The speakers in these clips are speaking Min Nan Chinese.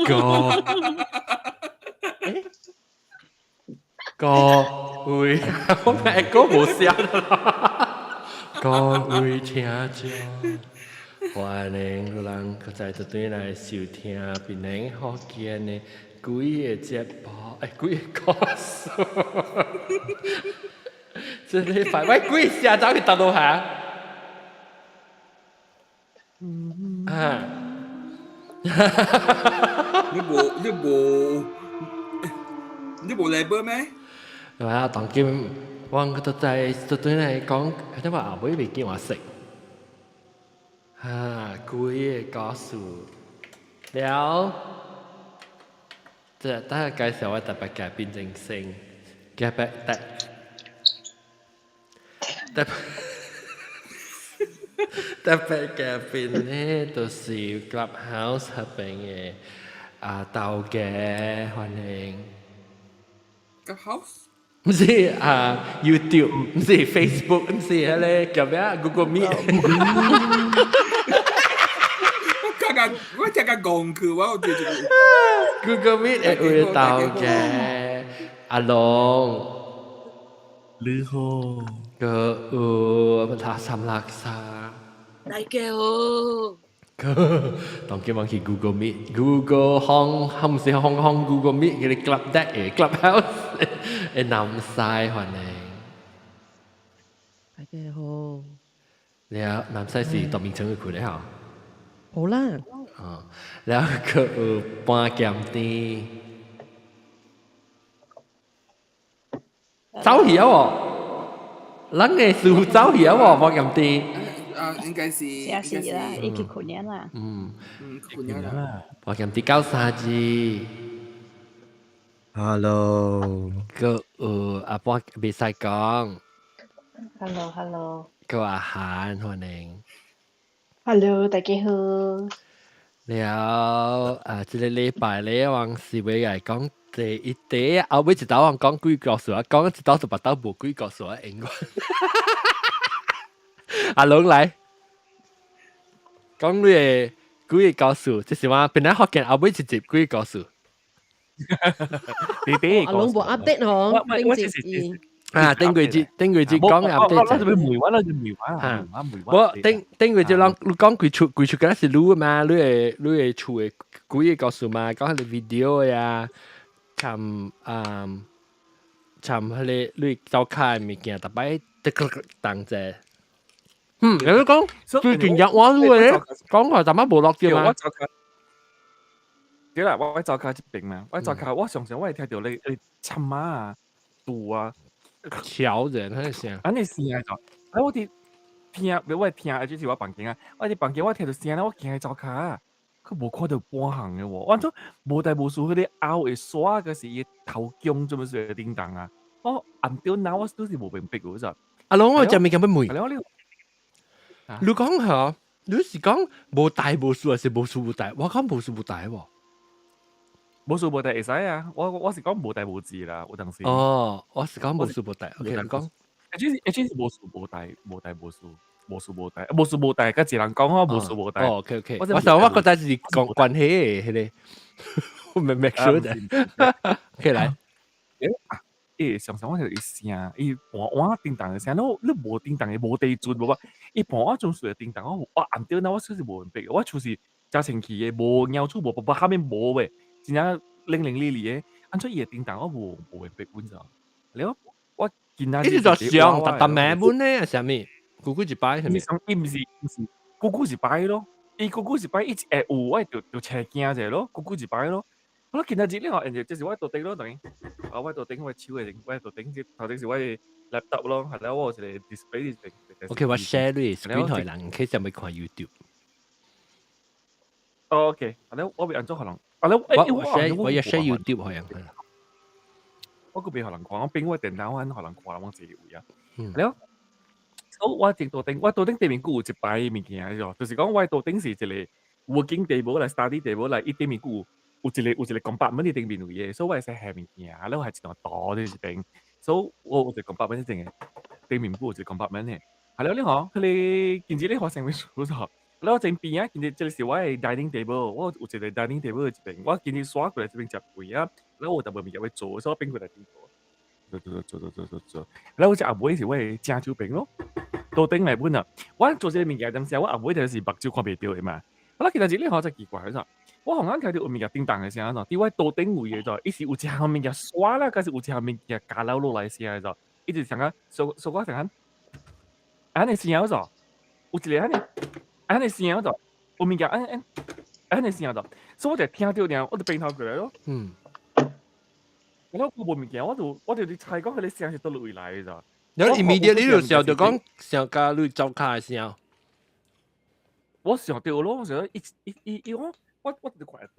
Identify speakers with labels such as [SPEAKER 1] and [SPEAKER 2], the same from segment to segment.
[SPEAKER 1] 各欸各位，我咪歌無寫啦。各位聽眾，歡迎人閣再轉來收聽檳城福建的幾個節目，欸，幾个故事。這禮拜我鬼寫走去佗落下？啊！
[SPEAKER 2] 你無 label 咩？
[SPEAKER 1] 係啊，當今我都在都對來講，你話後尾未見我識。啊，幾个故事了，這等下介紹我特別嘉賓正聲，特別特特特別嘉賓呢，就是 Clubhouse 入邊的啊頭家，歡迎。
[SPEAKER 2] Clubhouse？
[SPEAKER 1] 毋是啊，YouTube，毋是 Facebook，毋是彼个叫咩啊？Google Meet。
[SPEAKER 2] 我剛剛我聽講講去，我有對這個。
[SPEAKER 1] Google Meet 會有頭家阿龍。
[SPEAKER 3] 你好。
[SPEAKER 1] 閣有阿三垃圾。
[SPEAKER 4] 大家好。
[SPEAKER 1] 當今我去 Google Meet，Google 行，毋是行行 Google Meet，叫你 Club Deck 的 Clubhouse 的南西歡迎。
[SPEAKER 4] 大家好。
[SPEAKER 1] 了，南西是杜明成的區咧吼。
[SPEAKER 4] 好啦。
[SPEAKER 1] 哦，了閣有半鹹甜。走去啊無？人的師傅走去啊無？半鹹甜。
[SPEAKER 2] 啊，應該是，
[SPEAKER 5] 是是啦，伊去睏啦。
[SPEAKER 1] 嗯，
[SPEAKER 2] 嗯，睏啦。
[SPEAKER 1] 半鹹甜九三二。
[SPEAKER 3] Hello。
[SPEAKER 1] 閣有阿半袂使講。
[SPEAKER 5] Hello，Hello。
[SPEAKER 1] 閣阿韓歡迎。
[SPEAKER 5] Hello，大家好。
[SPEAKER 1] 了啊，這个禮拜咧，我是欲來講第一題，後尾一道我講鬼故事啊，講一道就別道無鬼故事啊，永遠。阿龍來講你的鬼故事，這是我本來福建後尾一集鬼故事。
[SPEAKER 3] 弟弟，
[SPEAKER 4] 阿龍無 update 嗬，
[SPEAKER 3] 我頂
[SPEAKER 1] 啊，頂過節，頂過節講 update。
[SPEAKER 3] 我就梅話啦，就梅話啊，梅話。
[SPEAKER 1] 我頂頂過節人，你講幾出幾出，敢是你嘛？你的厝的鬼故事嘛？講彼個 video 呀，參啊，參彼個你灶跤的物件，逐擺得動者。嗯，你講最近入我你講話淡仔無落掉嘛？
[SPEAKER 3] 對啦，我灶跤這邊嘛，我灶跤我常常我會聽著你沉啊、拄啊。
[SPEAKER 1] 敲人，彼个聲。
[SPEAKER 3] 按呢聲就，啊我佇聽，袂我聽，就是我房間啊，我佇房間我聽著聲咧，我行去灶跤，閣無看著半項的喎，我怎無代無事彼个喉會刷，閣是伊頭僵做物事叮當啊？我按到哪我都是無明白個咋。
[SPEAKER 1] 阿龍，我有隻物件欲問。你講嚇，你是講無代無事，還是無事無代？我講無事無代喎。
[SPEAKER 3] 無事無代會使啊！我是講無代無誌啦，有當時。
[SPEAKER 1] 哦，我是講無事無代。OK，你講。
[SPEAKER 3] 欸，這是無事無代，無代無事，無事無代，無事無代，佮一人講我無事無代。
[SPEAKER 1] 哦，OK OK。我想我覺得是講關係的，彼個，我未 make sure 的。OK，來。
[SPEAKER 3] 欸，常常我聽著伊聲，伊盤碗叮當的聲，你無叮當的無地準無吧？伊盤碗總是叮當，我按著那我確實無明白，我厝是誠清氣的，無貓鼠無白白下面無的，真正冷冷哩哩的，按怎伊會叮當我無明白阮知影？了，我今仔
[SPEAKER 1] 日伊是做上逐逐暝本呢，還是啥物？久久一擺啥物？
[SPEAKER 3] 伊毋是，久久一擺咯，伊久久一擺，伊會有，我就車驚者咯，久久一擺咯。我今仔日了，這是我桌頂咯，等於啊，我桌頂我手的，我桌頂頭頂是我的 laptop 咯，係啦，我有一個 display 是。
[SPEAKER 1] OK，我 share 你 screen 予人，可以上面看 YouTube。
[SPEAKER 3] 哦，OK，啊，咧我欲按怎予人？啊，咧
[SPEAKER 1] 我 share 我要 share YouTube 予人看。
[SPEAKER 3] 我閣袂予人看，我變我電腦按予人看，我自己位啊。了，所以我佇桌頂，我桌頂對面閣有一擺物件，就是講我桌頂是一個 working table 來 study table 來，伊對面閣有一個 compartment 佇頂面位的，所以我會使下物件，了還一段圖佇這邊，所以我有一個 compartment 佇頂面，頂面閣有一個 compartment 的。係了，你吼，彼個近日咧發生啥物事？然後前邊啊，其實這個是我的 dining table，我有一個 dining table 這邊，我今日刷過來這邊食飯啊，然後我特別物件欲做，所以我變過來做。做做做做做做做，然後我隻後尾是我的正手邊咯，桌頂來本啊，我做這個物件當時，我後尾就是目睭看袂著的嘛。我其實這裡好真奇怪，啥？我好像聽著有物件叮當的聲，佇我桌頂位的就，伊是有一項物件刷啦，還是有一項物件加落落來聲的就，伊就像講，說說我像講，按呢聲就，有一個按呢，按呢聲就，有物件按按按呢聲就，所以我就聽著爾，我就變頭過來咯。我無物件，我就佇猜講彼个聲是佗位來的咋。
[SPEAKER 1] 你 immediately 就想就講想共你走跤的聲。
[SPEAKER 3] 我想著咯，我想一一一一我我就看下，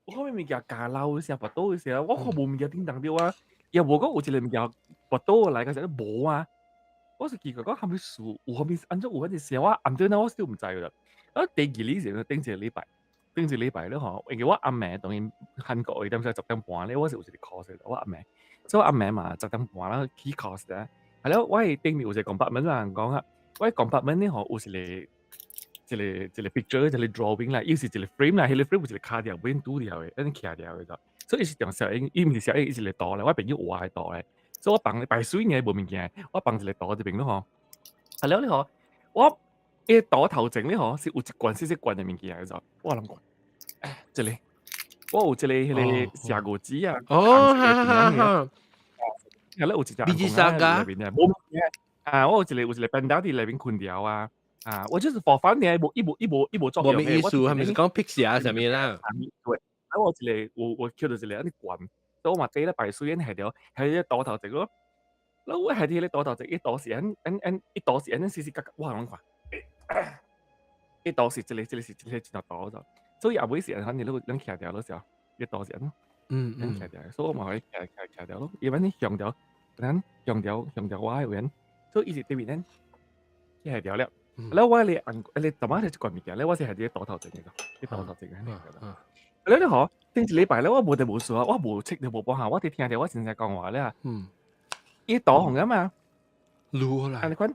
[SPEAKER 3] 我看物件加老的聲，跋倒的聲，我看無物件叮當著啊，也無講有一個物件跋倒來個時無啊。我是奇怪講啥物事，有啥物按怎有彼個聲，我暗頓我都毋知啦。啊，第二日是頂一個禮拜，頂一個禮拜了吼，因為我暗暝當然韓國的點鐘10點半咧，我是有一個 course 我暗暝，所以我暗暝嘛十點半啦起 course 咧。係了，我的頂面有一個 compartment 嘛，講啊，我的 compartment 咧吼有一個一個一個 picture，一個 drawing 啦，又是一個 frame 啦，彼個 frame 有一個跤條邊拄掉的，按呢徛掉的就，所以伊是用攝影，伊毋是攝影，伊是一個圖咧，我朋友畫的圖咧，所以我放擺水爾無物件，我放一個圖這邊咯吼，係了咧吼，我伊個圖頭前咧吼是有一罐細細罐的物件的就，我諗講，這個，我有一個彼個寫五紙啊，
[SPEAKER 1] 哦，哈哈哈。
[SPEAKER 3] 係咧有一隻
[SPEAKER 1] 米吉沙噶，
[SPEAKER 3] 內面無物件啊，我有一個有一個 panda 佇內面睏著啊，啊，我就是 for fun 爾，無伊無伊無伊無作用。
[SPEAKER 1] 無咩意思，係咪是講 picture 啥物啦？
[SPEAKER 3] 對，啊，我一個我我抾著一個按呢罐，所以我嘛趴咧排水，按下著下佇桌頭前咯，然後我下佇彼個桌頭前，伊圖是按按按，伊圖是按呢細細角角，我攏看，伊圖是一個一個是一個一條圖就，所以後尾是按按呢攏攏徛著咯時候，伊圖是按呢，嗯徛著，所以我嘛會徛徛徛著咯，伊按呢向著，咱向著向著我的位，所以伊是對面咱徛著了。然後我咧按咧淡仔咧一罐物件咧，我是係佇桌頭前的，佇桌頭前的。了你吼，頂一禮拜咧，我無得無事啊，我無測著無半項，我佇聽著我先生講話咧。伊圖紅個嘛？
[SPEAKER 1] 擼來。
[SPEAKER 3] 按呢款。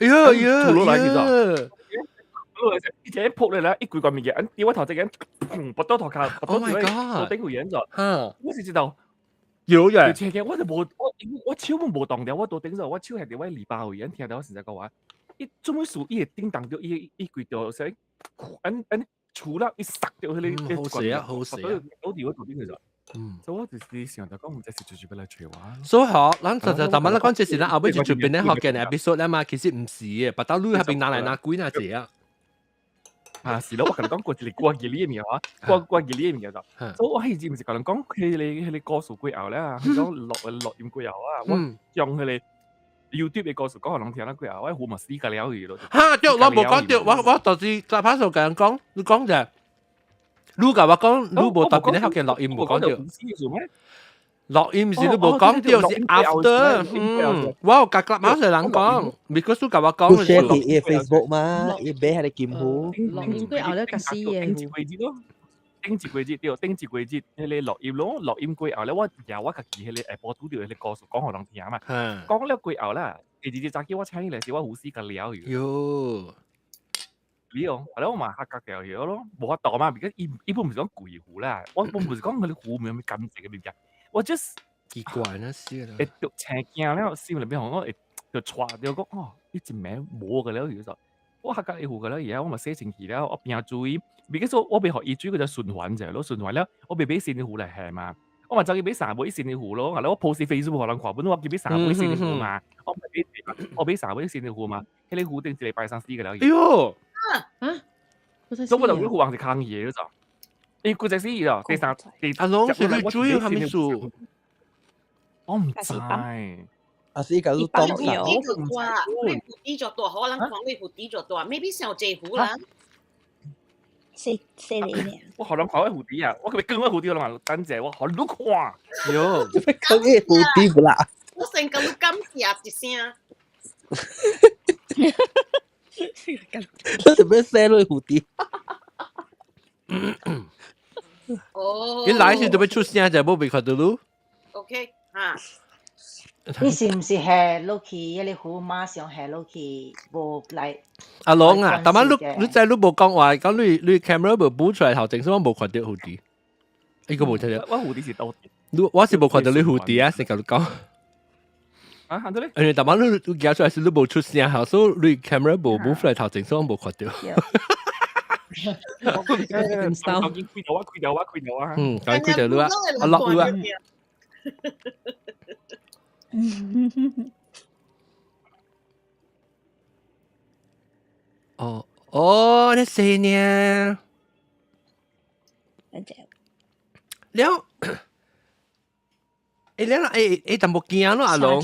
[SPEAKER 1] 哎呀哎呀！
[SPEAKER 3] 吐落來去咗。伊一個撲落來，伊規罐物件，按佇我頭前，砰，跋倒塗跤，跋倒佇我頂位咗。我是知道。
[SPEAKER 1] 有嘅。
[SPEAKER 3] 我就無我我手嘛無動著，我桌頂咗，我手係佇我禮拜位，按聽著我先生講話。伊做啥事？伊會叮當著，伊伊規條說，按按除了伊塞著彼个。
[SPEAKER 1] 好勢啊，好勢啊！
[SPEAKER 3] 倒佇我桌頂去咗。所以我就是想著講，毋知是就是欲來揣我。
[SPEAKER 1] 所以嗬，咱實實逐擺咱講這是咱後尾就準備咧學嘅 episode 啦嘛，其實毋是嘅，別到你彼邊拿來拿鬼那濟啊。
[SPEAKER 3] 啊，是咯，我共你講過一個歌吉利的物件啊，歌歌吉利的物件就，所以我彼時毋是共人講彼個故事過後咧，彼講錄錄音過後啊，我將彼個 YouTube 的故事講予人聽了過後，我胡嘛死甲了去咯。
[SPEAKER 1] 哈，對，我無講對，我我就是在拍數共人講，你講者，你共我講，你無特別咧學嘅錄音無講對。錄音是你無講對，是 after。嗯，我有共馬上人講，because 你共我講。
[SPEAKER 6] 你 share 佇 Facebook 嘛？伊買彼个金壺。
[SPEAKER 4] 錄音過後咧，共死嘅。
[SPEAKER 3] 頂一個月咯，頂一個月對，頂一個月彼个錄音咯，錄音過後咧，我舉我家己彼个 Apple 拄著彼個故事講予人聽嘛。講了過後啦，第二日早起我醒起來時，我胡死共了去。
[SPEAKER 1] 喲。
[SPEAKER 3] 你哦，後來我嘛嚇甲掉去咯，無法度嘛，because 伊伊本毋是講鬼符啦，我我毋是講彼个符有啥物乾淨的物件，我 just
[SPEAKER 1] 奇怪那是啦。
[SPEAKER 3] 會著青驚了，心內面吼我會就掣著講哦，伊一暝無個了去就，我嚇甲伊糊個了以後，我嘛洗身軀了，我拚水，because 我欲予伊水閣再循環者咯，循環了，我欲買新的壺來下嘛，我嘛走去買三尾新的壺咯，後來我 post Facebook 予人看，本我去買三尾新的壺嘛，我買我買三尾新的壺嘛，彼個壺頂一禮拜三死個了。
[SPEAKER 1] 哎喲！
[SPEAKER 4] 啊！
[SPEAKER 3] 所以我就講壺王是空去的就，伊規隻死咯，第三第
[SPEAKER 1] 阿攏是你水啥物事？
[SPEAKER 3] 我毋知。
[SPEAKER 6] 啊是伊共你擋
[SPEAKER 7] 你個大，你壺底就大，可能看你壺底就大，maybe 傷濟壺啦。
[SPEAKER 5] 細細個爾。
[SPEAKER 3] 我予人看我壺底啊，我閣欲講我壺底，我人等者我予你看。
[SPEAKER 1] 喲，
[SPEAKER 6] 講伊壺底無啦？
[SPEAKER 7] 我先共你感謝一聲。
[SPEAKER 6] 你做咩寫落壺底？
[SPEAKER 7] 哦。
[SPEAKER 1] 伊來時就欲出聲就無被看著你。
[SPEAKER 7] OK，哈。
[SPEAKER 8] 你是毋是下落去？彼个湖馬上下落去，無來。
[SPEAKER 1] 阿龍啊，但係你知你無講話，講你 camera 無補出來頭前，所以我無看到蝴蝶。呢個無睇到。
[SPEAKER 3] 我蝴蝶是倒。
[SPEAKER 1] 你我是無看到你蝴蝶啊，先共你講。
[SPEAKER 3] 啊，行到咧。
[SPEAKER 1] 因為但係你夾出來時你無出聲，所以你 camera 無補出來頭前，所以我無看到。
[SPEAKER 3] 我唔知，我已經開到啊，開到啊，開到啊。
[SPEAKER 1] 嗯，趕緊開到你啊，阿落你啊。哦哦，你四年。了，欸，了欸，淡薄驚咯，阿龍。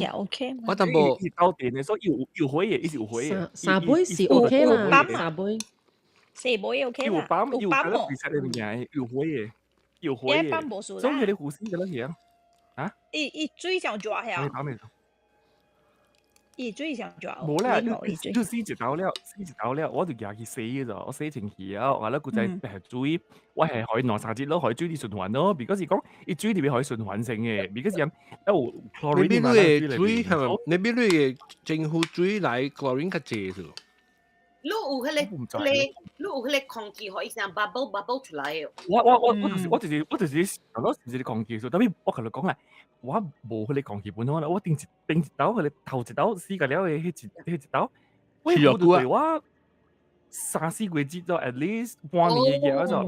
[SPEAKER 1] 我淡薄。
[SPEAKER 3] 到電的，所以有火的，伊是有火的。
[SPEAKER 4] 三杯是 OK 啦，三杯。
[SPEAKER 5] 四杯 OK 啦。
[SPEAKER 3] 有泵，有嗰個比賽的物件，有火的，有火的。所以佢哋護士嘅啦，樣。啊？
[SPEAKER 5] 伊水上熱遐。伊水上熱。
[SPEAKER 3] 無啦，你洗一道了，洗一道了，我就舉去洗咗，我洗清氣啊，完了佢再係水，我係可以兩三日咯，可以水啲循環咯。如果是講，伊水入邊可以循環性嘅，如果是咁，有 chlorine
[SPEAKER 1] 嘛，你邊水係咪？你邊你政府水來 chlorine 較濟是？
[SPEAKER 7] 你有彼個，你有彼個空氣，予伊聲 bubble bubble 出來的。
[SPEAKER 3] 我就是我是一個空氣，所以特別我共你講啦，我無彼個空氣本好啦，我頂一道，彼個頭一道死個了的，彼一道，我對我三四個月咗，at least 半年嘅嘢，我就，我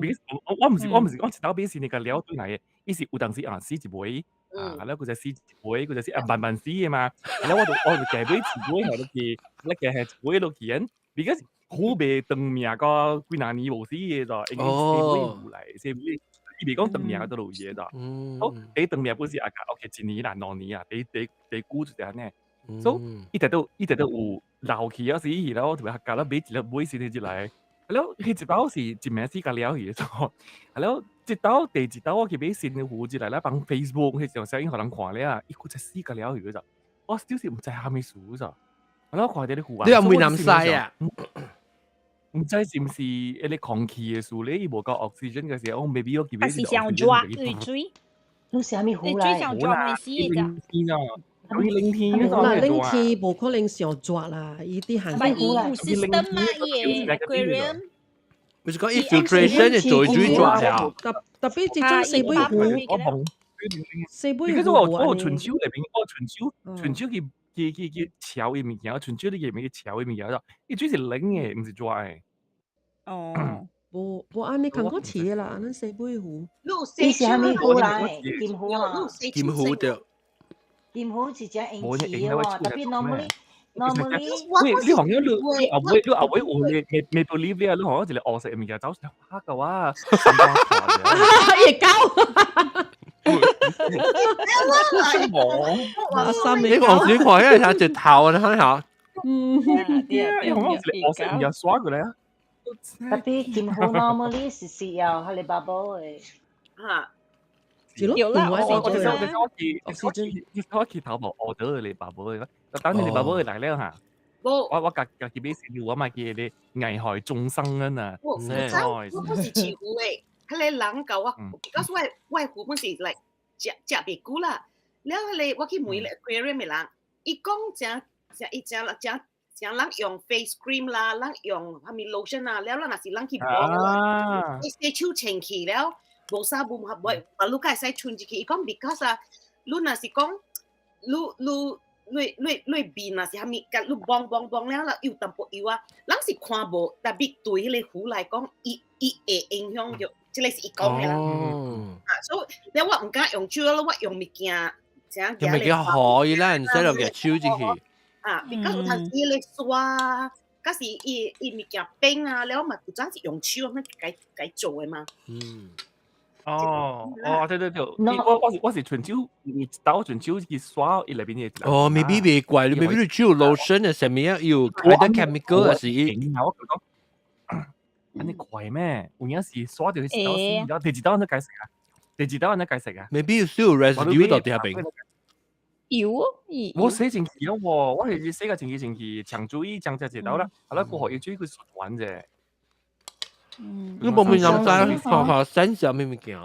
[SPEAKER 3] 毋是講一道買新的個了對來的，伊是有當時啊死一枚，啊，了佢就死一枚，佢就死啊慢慢死的嘛，了我就加買一枚下落去，了加下一枚落去，because 好袂長命到幾若年無死的就，因為四尾有來，四尾伊袂講長命都有的就，好，第長命本是啊，OK 一年啦，2年啊，第第第久就是按呢，所以伊直都有老去啊死去了，特別夾了買一粒買新的入來，了彼一包是一暝死甲了去的，啊了這道第二道我去買新的壺入來咧，放 Facebook 彼種聲音予人看了，伊閣再死甲了去就，我就是毋知啥物事就。我看著你壺啊！
[SPEAKER 1] 你又唔南西啊？
[SPEAKER 3] 毋知是毋是彼個空氣的事咧？伊無夠 oxygen 嘅時候，我 maybe 我記
[SPEAKER 5] 啊是上熱對水，
[SPEAKER 8] 你是啥物壺來？
[SPEAKER 5] 水上熱會死的咋？
[SPEAKER 3] 冷天
[SPEAKER 4] 啦，冷天無可能上熱啦，伊佇韓
[SPEAKER 5] 國。伊有 system 嘛？伊的 aquarium。
[SPEAKER 1] 不是講 infiltration 做水熱了。
[SPEAKER 4] 特別這種細尾壺，細尾壺。
[SPEAKER 3] 其實我純手內面，我純手純手去。去敲伊物件，純手你入面去敲伊物件，伊水是冷的，毋是熱的。
[SPEAKER 5] 哦，
[SPEAKER 4] 無按呢共款飼的啦，按呢細尾壺。
[SPEAKER 8] 伊是啥物壺來？金壺啊？
[SPEAKER 1] 金壺對。
[SPEAKER 8] 金壺是只用飼的喎，特別 normally normally。
[SPEAKER 3] 喂，你行咗你後尾你後尾有未未 believe 你啊？你行咗一個烏色的物件走出來，嚇到我。
[SPEAKER 4] 會狗。
[SPEAKER 1] 你望水看，因為佢隻頭啊，睇下。
[SPEAKER 4] 嗯，
[SPEAKER 3] 因為我我食唔入刷過來啊。
[SPEAKER 8] 特別金壺 normally 是需要彼個 bubble 的。
[SPEAKER 7] 嚇。
[SPEAKER 4] 有啦，
[SPEAKER 3] 我去淘寶 order 個 bubble 的，等你 bubble 來了嚇。我家己買新我嘛記得危害眾生啊！
[SPEAKER 7] 我我是飼壺的，彼個人共我，告訴我我壺本是來食食袂久啦。了彼個我去問 aquarium 的人，伊講誠誠伊誠誠誠人用 face cream 啦，人用啥物 lotion 啊，了咱若是人去摸，伊洗手清氣了，無啥無無，啊，你較會使伸入去。伊講 because 啊，你若是講，你面若是啥物，共你摸摸摸了啦，有淡薄油啊，人是看無，特別對彼個壺來講，伊會影響著，這個是伊講的啦。啊，所以了我毋敢用手咯，我用物件，怎樣？
[SPEAKER 1] 用物件可以啦，毋使用隻手進去。
[SPEAKER 7] 啊，比較有當時咧刷，佮是伊物件冰啊，了嘛有陣是用手咁樣該做的嘛。
[SPEAKER 1] 嗯。
[SPEAKER 3] 哦哦，對對對，我是純手，有刀純手去刷伊內邊的。
[SPEAKER 1] 哦，maybe 袂怪，maybe 你手 lotion 的啥物啊，有 either chemical 還是伊。
[SPEAKER 3] 我講，按呢怪咩？有影是刷著一刀死，然後第二刀按怎解釋啊？第二刀按怎解釋啊
[SPEAKER 1] ？maybe 有少 residue 到底下邊。
[SPEAKER 5] 有，
[SPEAKER 3] 我洗清氣咯喎，我係洗個清氣清氣，長注意長只一刀啦，後來過後伊水去循環者。
[SPEAKER 1] 你無面人知，看看sense 啥物物件。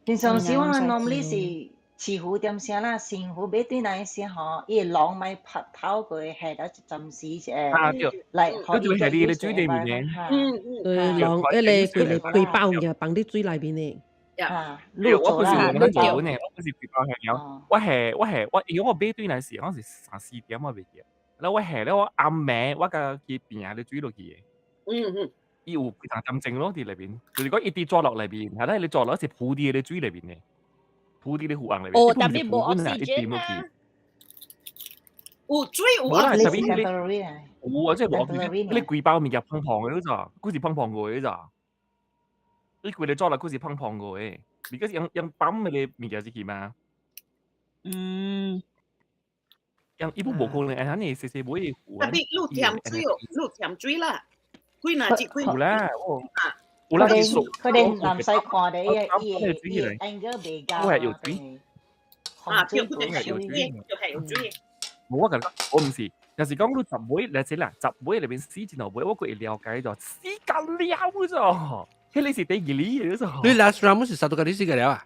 [SPEAKER 8] 平常時我 normally 是飼魚點聲啦，新魚買轉來時吼，伊籠咪拍透過下了一陣時
[SPEAKER 3] 啊對，
[SPEAKER 8] 來，
[SPEAKER 3] 佢就係你水裡面嘅。
[SPEAKER 4] 對，籠彼個規個規包物件放佇水內面的。
[SPEAKER 8] 啊，
[SPEAKER 3] 我不是我們做呢，我不是規包係了，我係我係我，因為我買轉來時，我是三四點我袂記，然後我下了我暗暝我共佢平咧水落去的。伊有幾層點鐘咯佇內面，就是講伊佇抓落內面，係啦，你抓落是浮佇咧水內面的，浮佇咧湖岸內面。
[SPEAKER 5] 哦，特別無 oxygen 啊。
[SPEAKER 7] 有水有
[SPEAKER 3] 無啦，
[SPEAKER 7] oxygen
[SPEAKER 3] 特別你有啊，即係無 oxygen，你規包物件胖胖的咋，佢是胖胖過的咋。你規個抓落佢是胖胖過的，你個是用用泵嗰個物件入去嘛？用伊本無可能，按呢細細尾的湖。
[SPEAKER 7] 特別你甜水哦，你甜水啦。幾若一幾
[SPEAKER 3] 有啦，有啦，
[SPEAKER 8] 佢哋唔使看的，伊伊伊 angle 袂夠。
[SPEAKER 3] 我係有水。
[SPEAKER 7] 啊，對，佢哋係有水，就係有水。
[SPEAKER 3] 無我感覺，我毋是，若是講你十尾來說啦，十尾內面死一兩尾，我閣會了解咗，死甲了咗，彼個是第二哩嘅咗。
[SPEAKER 1] 你 last round 是殺到個你死個了啊？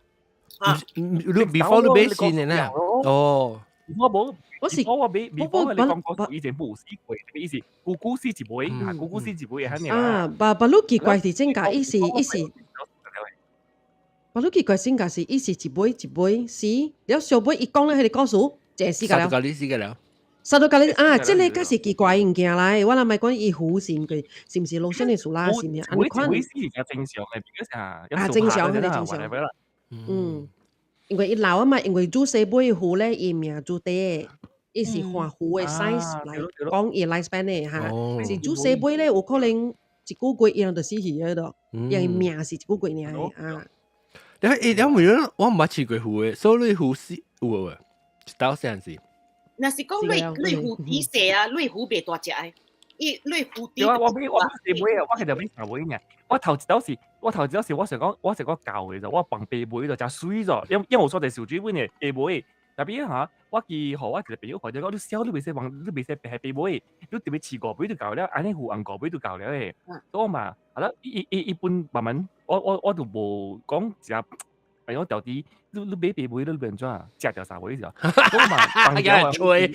[SPEAKER 1] 你 before 你買先的啦。哦。
[SPEAKER 3] 我無，
[SPEAKER 4] 我是
[SPEAKER 3] 我買，我你講講以前無死過，意思姑姑死一尾，姑姑死一尾係呢。
[SPEAKER 4] 啊，不不，你奇怪是真假？伊是伊是，不你奇怪真假是伊是一尾一尾死，了小尾伊講了彼個故事，就死個了。
[SPEAKER 1] 殺到你死個了。
[SPEAKER 4] 殺到你啊！這個才是奇怪物件來。我若莫講伊魚是毋是，是毋是老生的事啦？是毋是？按呢款。
[SPEAKER 3] 尾死是較正常的，比較啊，
[SPEAKER 4] 啊正常，彼個正常。嗯。因為伊老啊嘛，因為煮細尾魚咧，伊命煮短，伊是看魚的 size 來講伊 lifespan 的哈。是煮細尾咧，有可能一個月伊人就死去了咯，因為命是一個月爾啊。
[SPEAKER 1] 你欸，你問我毋捌飼過魚的，所以你魚死有無？一道啥子？
[SPEAKER 7] 若是講你你魚底細啊，你魚袂大隻的，伊你魚底。
[SPEAKER 3] 對啊，我買我買四尾啊，我其實買三尾爾。我頭一道是，我頭一道是我想講，我想講舊的就我放白尾就誠媠咗，因因為有所在潲水本的白尾，特別哈，我記予我一個朋友看著講，你痟你袂使放，你袂使白白尾，你特別飼五尾就夠了，按呢魚紅五尾就夠了的。所以我嘛，係啦，伊伊伊般慢慢，我我我就無講食，哎呦，到底你你買白尾你變怎食掉三尾就，我嘛放掉啊，
[SPEAKER 1] 吹，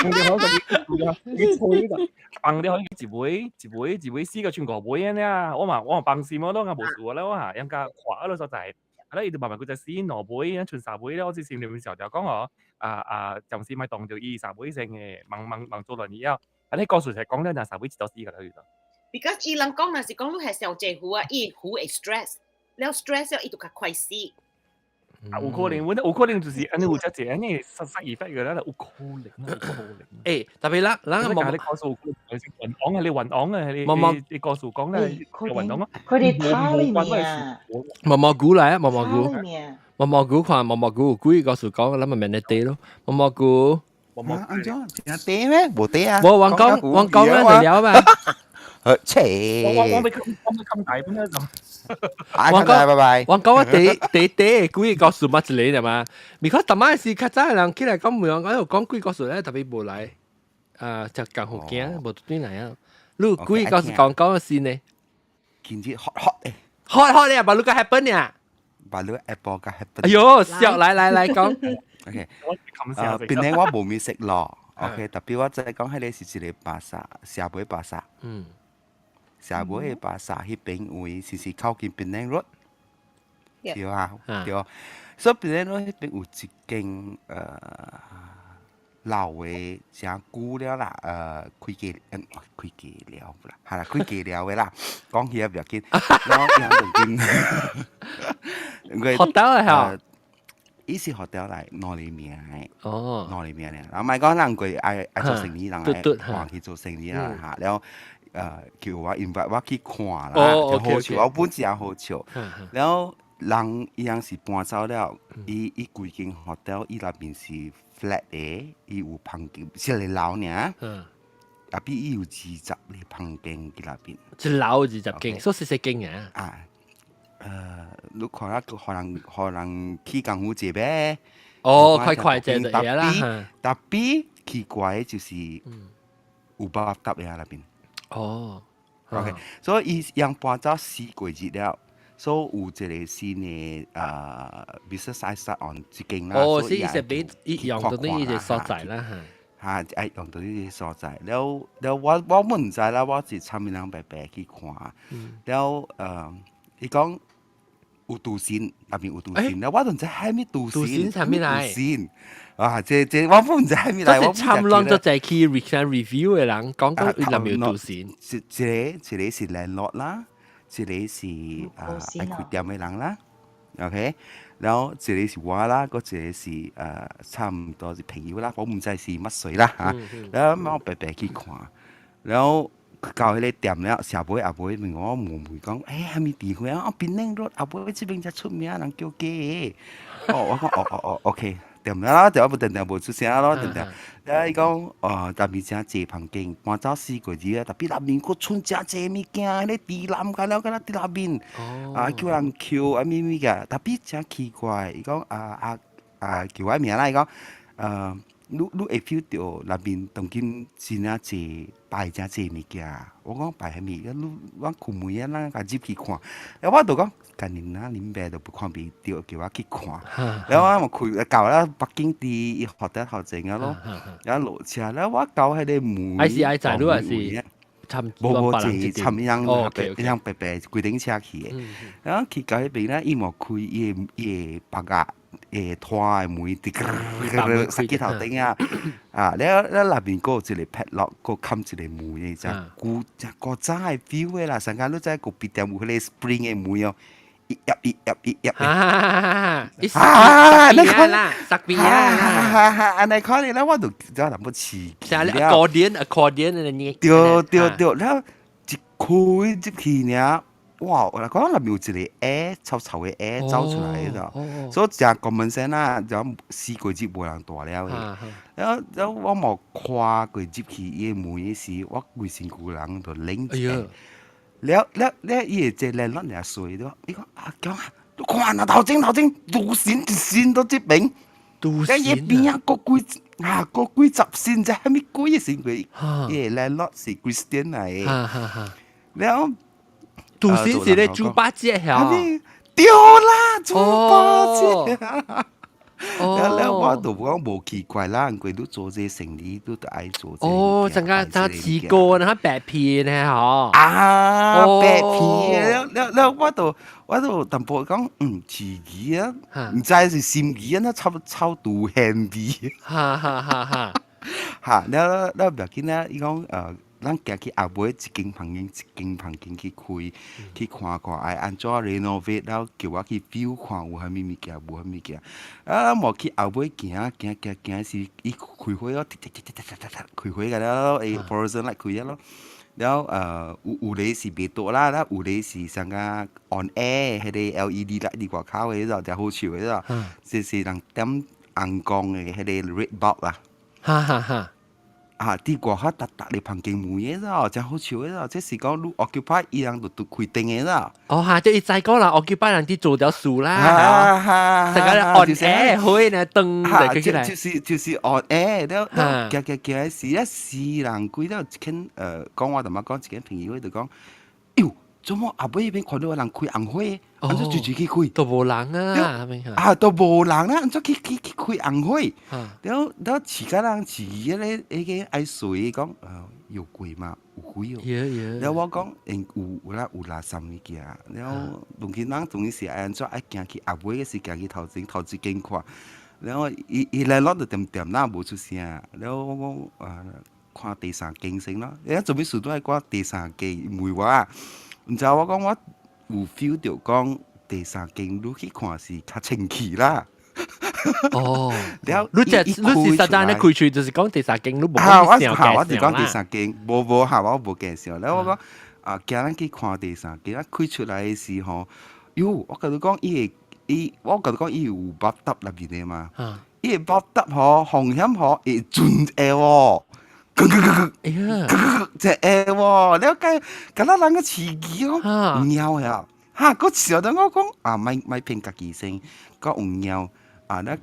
[SPEAKER 3] 放掉好就你吹就，放掉一尾一尾一尾四個剩五尾按呢啊，我嘛我嘛放心我攏啊無事啦，我哈應該看了所在，啊啦伊就慢慢閣再死兩尾，剩三尾了，我這心裡面小條講哦，啊啊，暫時莫當著伊三尾先的，慢慢慢做落以後，啊你故事就講了，若三尾一道死個了就。
[SPEAKER 7] Because 伊人講若是講你係小濟魚啊，伊魚會 stress，了 stress 了伊就較快死。
[SPEAKER 3] 啊，有可能，阮有可能就是按呢有遮濟按呢實實 effect 個啦，有可能，有可能。
[SPEAKER 1] 欸，特別咱咱
[SPEAKER 3] 冇你告訴你雲昂啊，你雲昂啊，你你告訴講咧，雲昂啊，
[SPEAKER 8] 佢哋貪你啊，
[SPEAKER 1] 毛毛菇來啊，毛毛菇，毛毛菇看毛毛菇，幾個告訴講，咱咪問你地咯，毛毛菇，
[SPEAKER 3] 毛毛
[SPEAKER 9] 安怎？真地咩？無地啊！
[SPEAKER 1] 無，我講我講咧就了嘛。
[SPEAKER 9] 切！
[SPEAKER 3] 我我我我欲冚大本咧就。
[SPEAKER 1] 我講
[SPEAKER 9] 拜拜。
[SPEAKER 1] 我講我第第第幾個故事乜一個嘛？because 逐擺是較早的人起來講，每人講講幾個故事咧，特別無來，啊，就共福建無對來啊。你幾個故事講講先呢？
[SPEAKER 9] 今日 hot hot 誒
[SPEAKER 1] ，hot hot 咧，把你個 happen 呀？
[SPEAKER 9] 把你 Apple 個 happen。
[SPEAKER 1] 哎喲，笑來來來講。
[SPEAKER 9] OK，檳城我無物食咯。OK，特別我再講，彼個是一個巴剎，社尾巴剎。社尾的巴剎彼邊位是是靠近檳城 Road。對啊，對。所以檳城 Road 彼邊有一間老的誠久了啦，開家開家了啦，係啦，開家了的啦，講起來袂要緊，然後伊響
[SPEAKER 1] 學到的嚇。
[SPEAKER 9] 伊是學掉來攞你名的，攞你名的。然後莫講人過愛愛做生意，人愛還去做生意啦嚇。然後叫我 invite 我去看啦，就好笑，我本誠好笑。然後人伊樣是搬走了，伊伊規間 hotel 伊內面是 flat 的，伊有房間，是一個樓爾。特別伊有20個房間佇內邊。
[SPEAKER 1] 一樓20間，所以細細間啊。
[SPEAKER 9] 啊，你看啊，予人予人起工夫坐唄。
[SPEAKER 1] 哦，快快坐就會啦。
[SPEAKER 9] 特別奇怪的就是有 bathtub 佇內邊。OK，所以伊樣搬走四個月了，所以有一個新的business I start on 這間啦。
[SPEAKER 1] 哦，是伊是俾伊用到呢個所在啦
[SPEAKER 9] 嚇。嚇，愛用到呢個所在。了了，我毋知啦，我是參人白白去看。了伊講有賭神，內面有賭神，了我都毋知蝦米賭神。
[SPEAKER 1] 賭神啥物來？
[SPEAKER 9] 賭神啊！這我唔知蝦米來。
[SPEAKER 1] 這是參攏做在去 review 的人講講伊內面有賭神。
[SPEAKER 9] 一個是 landlord 啦，一個是啊愛開店的人啦，OK，然後一個是我啦，閣一個是差唔多是朋友啦，我毋知是乜水啦嚇。然後我白白去看，然後到彼個店了，下尾後尾問我問問講，欸，啥物地方啊？檳城路後尾這邊才出名，人叫假的。哦，我講哦哦哦，OK。掂啦，就無定定無出聲咯，定定。了伊講，哦，內面誠濟房間，搬走4個月啊，特別內面閣剩誠濟物件，彼個地藍甲了，敢若佇內面，啊，叫人抾啊，物物件，特別誠奇怪，伊講啊啊啊，叫我名啦，伊講，你會 feel 到內面當今真正濟擺誠濟物件。我講擺啥物？你我開門啊，咱共入去看。了我就講，幹恁啊，恁爸都不看袂著，叫我去看。了我嘛開到了北京佇學得頭前啊咯，了落車，了我到彼個門，
[SPEAKER 1] 還是愛在你還是？
[SPEAKER 9] 無無坐參伊人伊人白白規頂車去的。然後去到彼邊咧，伊嘛開伊個別仔。會拖的門，直塞去頭頂啊！啊，了了內面閣有一個 padlock，閣冚一個門的，誠古誠古早的 feel 的啦。上間你知咖啡店有彼個 spring 的門哦，一壓一壓一壓。
[SPEAKER 1] 啊！啊！你看啦，十邊啊！
[SPEAKER 9] 按呢看咧，我就知淡薄刺激。
[SPEAKER 1] 像 accordion accordion 的呢。
[SPEAKER 9] 對對對，了一開入去爾。哇！我來講內面有一個 air 臭臭的 air 走出來的，所以誠 common sense 啦，就4個月無人蹛了的。了了我無看過入去伊的門的時，我規身軀人就冷一下。了了了，伊會這個咱爾衰對無？伊講阿強啊，你看啊頭前頭前，賭神一神都這邊，
[SPEAKER 1] 賭神
[SPEAKER 9] 伊邊仔閣幾啊閣幾十神，這啥物鬼的神鬼？伊個 landlord 是 Christian 來的。了。
[SPEAKER 1] 賭神是咧豬八戒嚇？
[SPEAKER 9] 對啦，豬八戒。了了，我就講無奇怪啦，因為你做這生意，你都愛做這。
[SPEAKER 1] 哦，陣間陣試過，然後白片呢，嗬。
[SPEAKER 9] 啊，白片了了了，我就淡薄講，自己啊，毋知是心機啊，那臭臭毒香味。
[SPEAKER 1] 哈哈哈哈。
[SPEAKER 9] 哈，了了不要緊啦，伊講咱行去後尾一間房間一間房間去開，去看看愛按怎 renovate，了叫我去 view 看有啥物物件，無啥物件。啊，無去後尾行行行行時，伊開火咯，滴滴滴滴滴滴開火個了，會 fluorescent light 開了咯。了有個是袂倒啦，了有個是啥個 on air，彼個 LED light 佇外口的彼個誠好笑的彼個，就是人點紅光的彼個 red bulb 啊。
[SPEAKER 1] 哈哈哈。
[SPEAKER 9] 啊！佇外口逐逐個房間門的咯，誠好笑的咯。這是講你 occupy 伊人就都開燈的啦。
[SPEAKER 1] 哦哈，即伊知講啦，occupy 人佇做條事啦，成個 on air 火呢燈就起來。
[SPEAKER 9] 就是 on air 了，行行行時一四人幾了一間講我同媽講一間朋友就講，喲，做麼後尾彼邊看到有人開紅火，按怎隨隨去開？
[SPEAKER 1] 都無人啊！
[SPEAKER 9] 啊，都無人啦，按怎去去去開紅火？了了，飼甲人飼彼個彼個愛隨講，有鬼嗎？有鬼哦！了我講，因有有啦有垃圾物件，了當今人當時愛按怎愛行去後尾是行去頭前頭一間看，了伊伊來落就點點啦無出聲，了我講啊看第三間先咯，伊做咩事都愛看第三間問我，毋知我講我有 feel 著講第三間你去看是較清氣啦。
[SPEAKER 1] 哦，
[SPEAKER 9] 了，
[SPEAKER 1] 你這你是實在咧開喙，就是講第三間，你無
[SPEAKER 9] 講我就講第三間，無無嚇，我無介紹。了我講啊，今咱去看第三間，啊開出來的時候，喲，我共你講，伊會伊，我共你講，伊有 bathtub 內面的嘛，伊個 bathtub 吼，風險吼會準會喎，
[SPEAKER 1] 哎呀，
[SPEAKER 9] 這會喎，了解，敢若人個刺激哦，貓呀，哈，閣笑到我講啊，莫莫騙家己先，閣有貓。啊！咱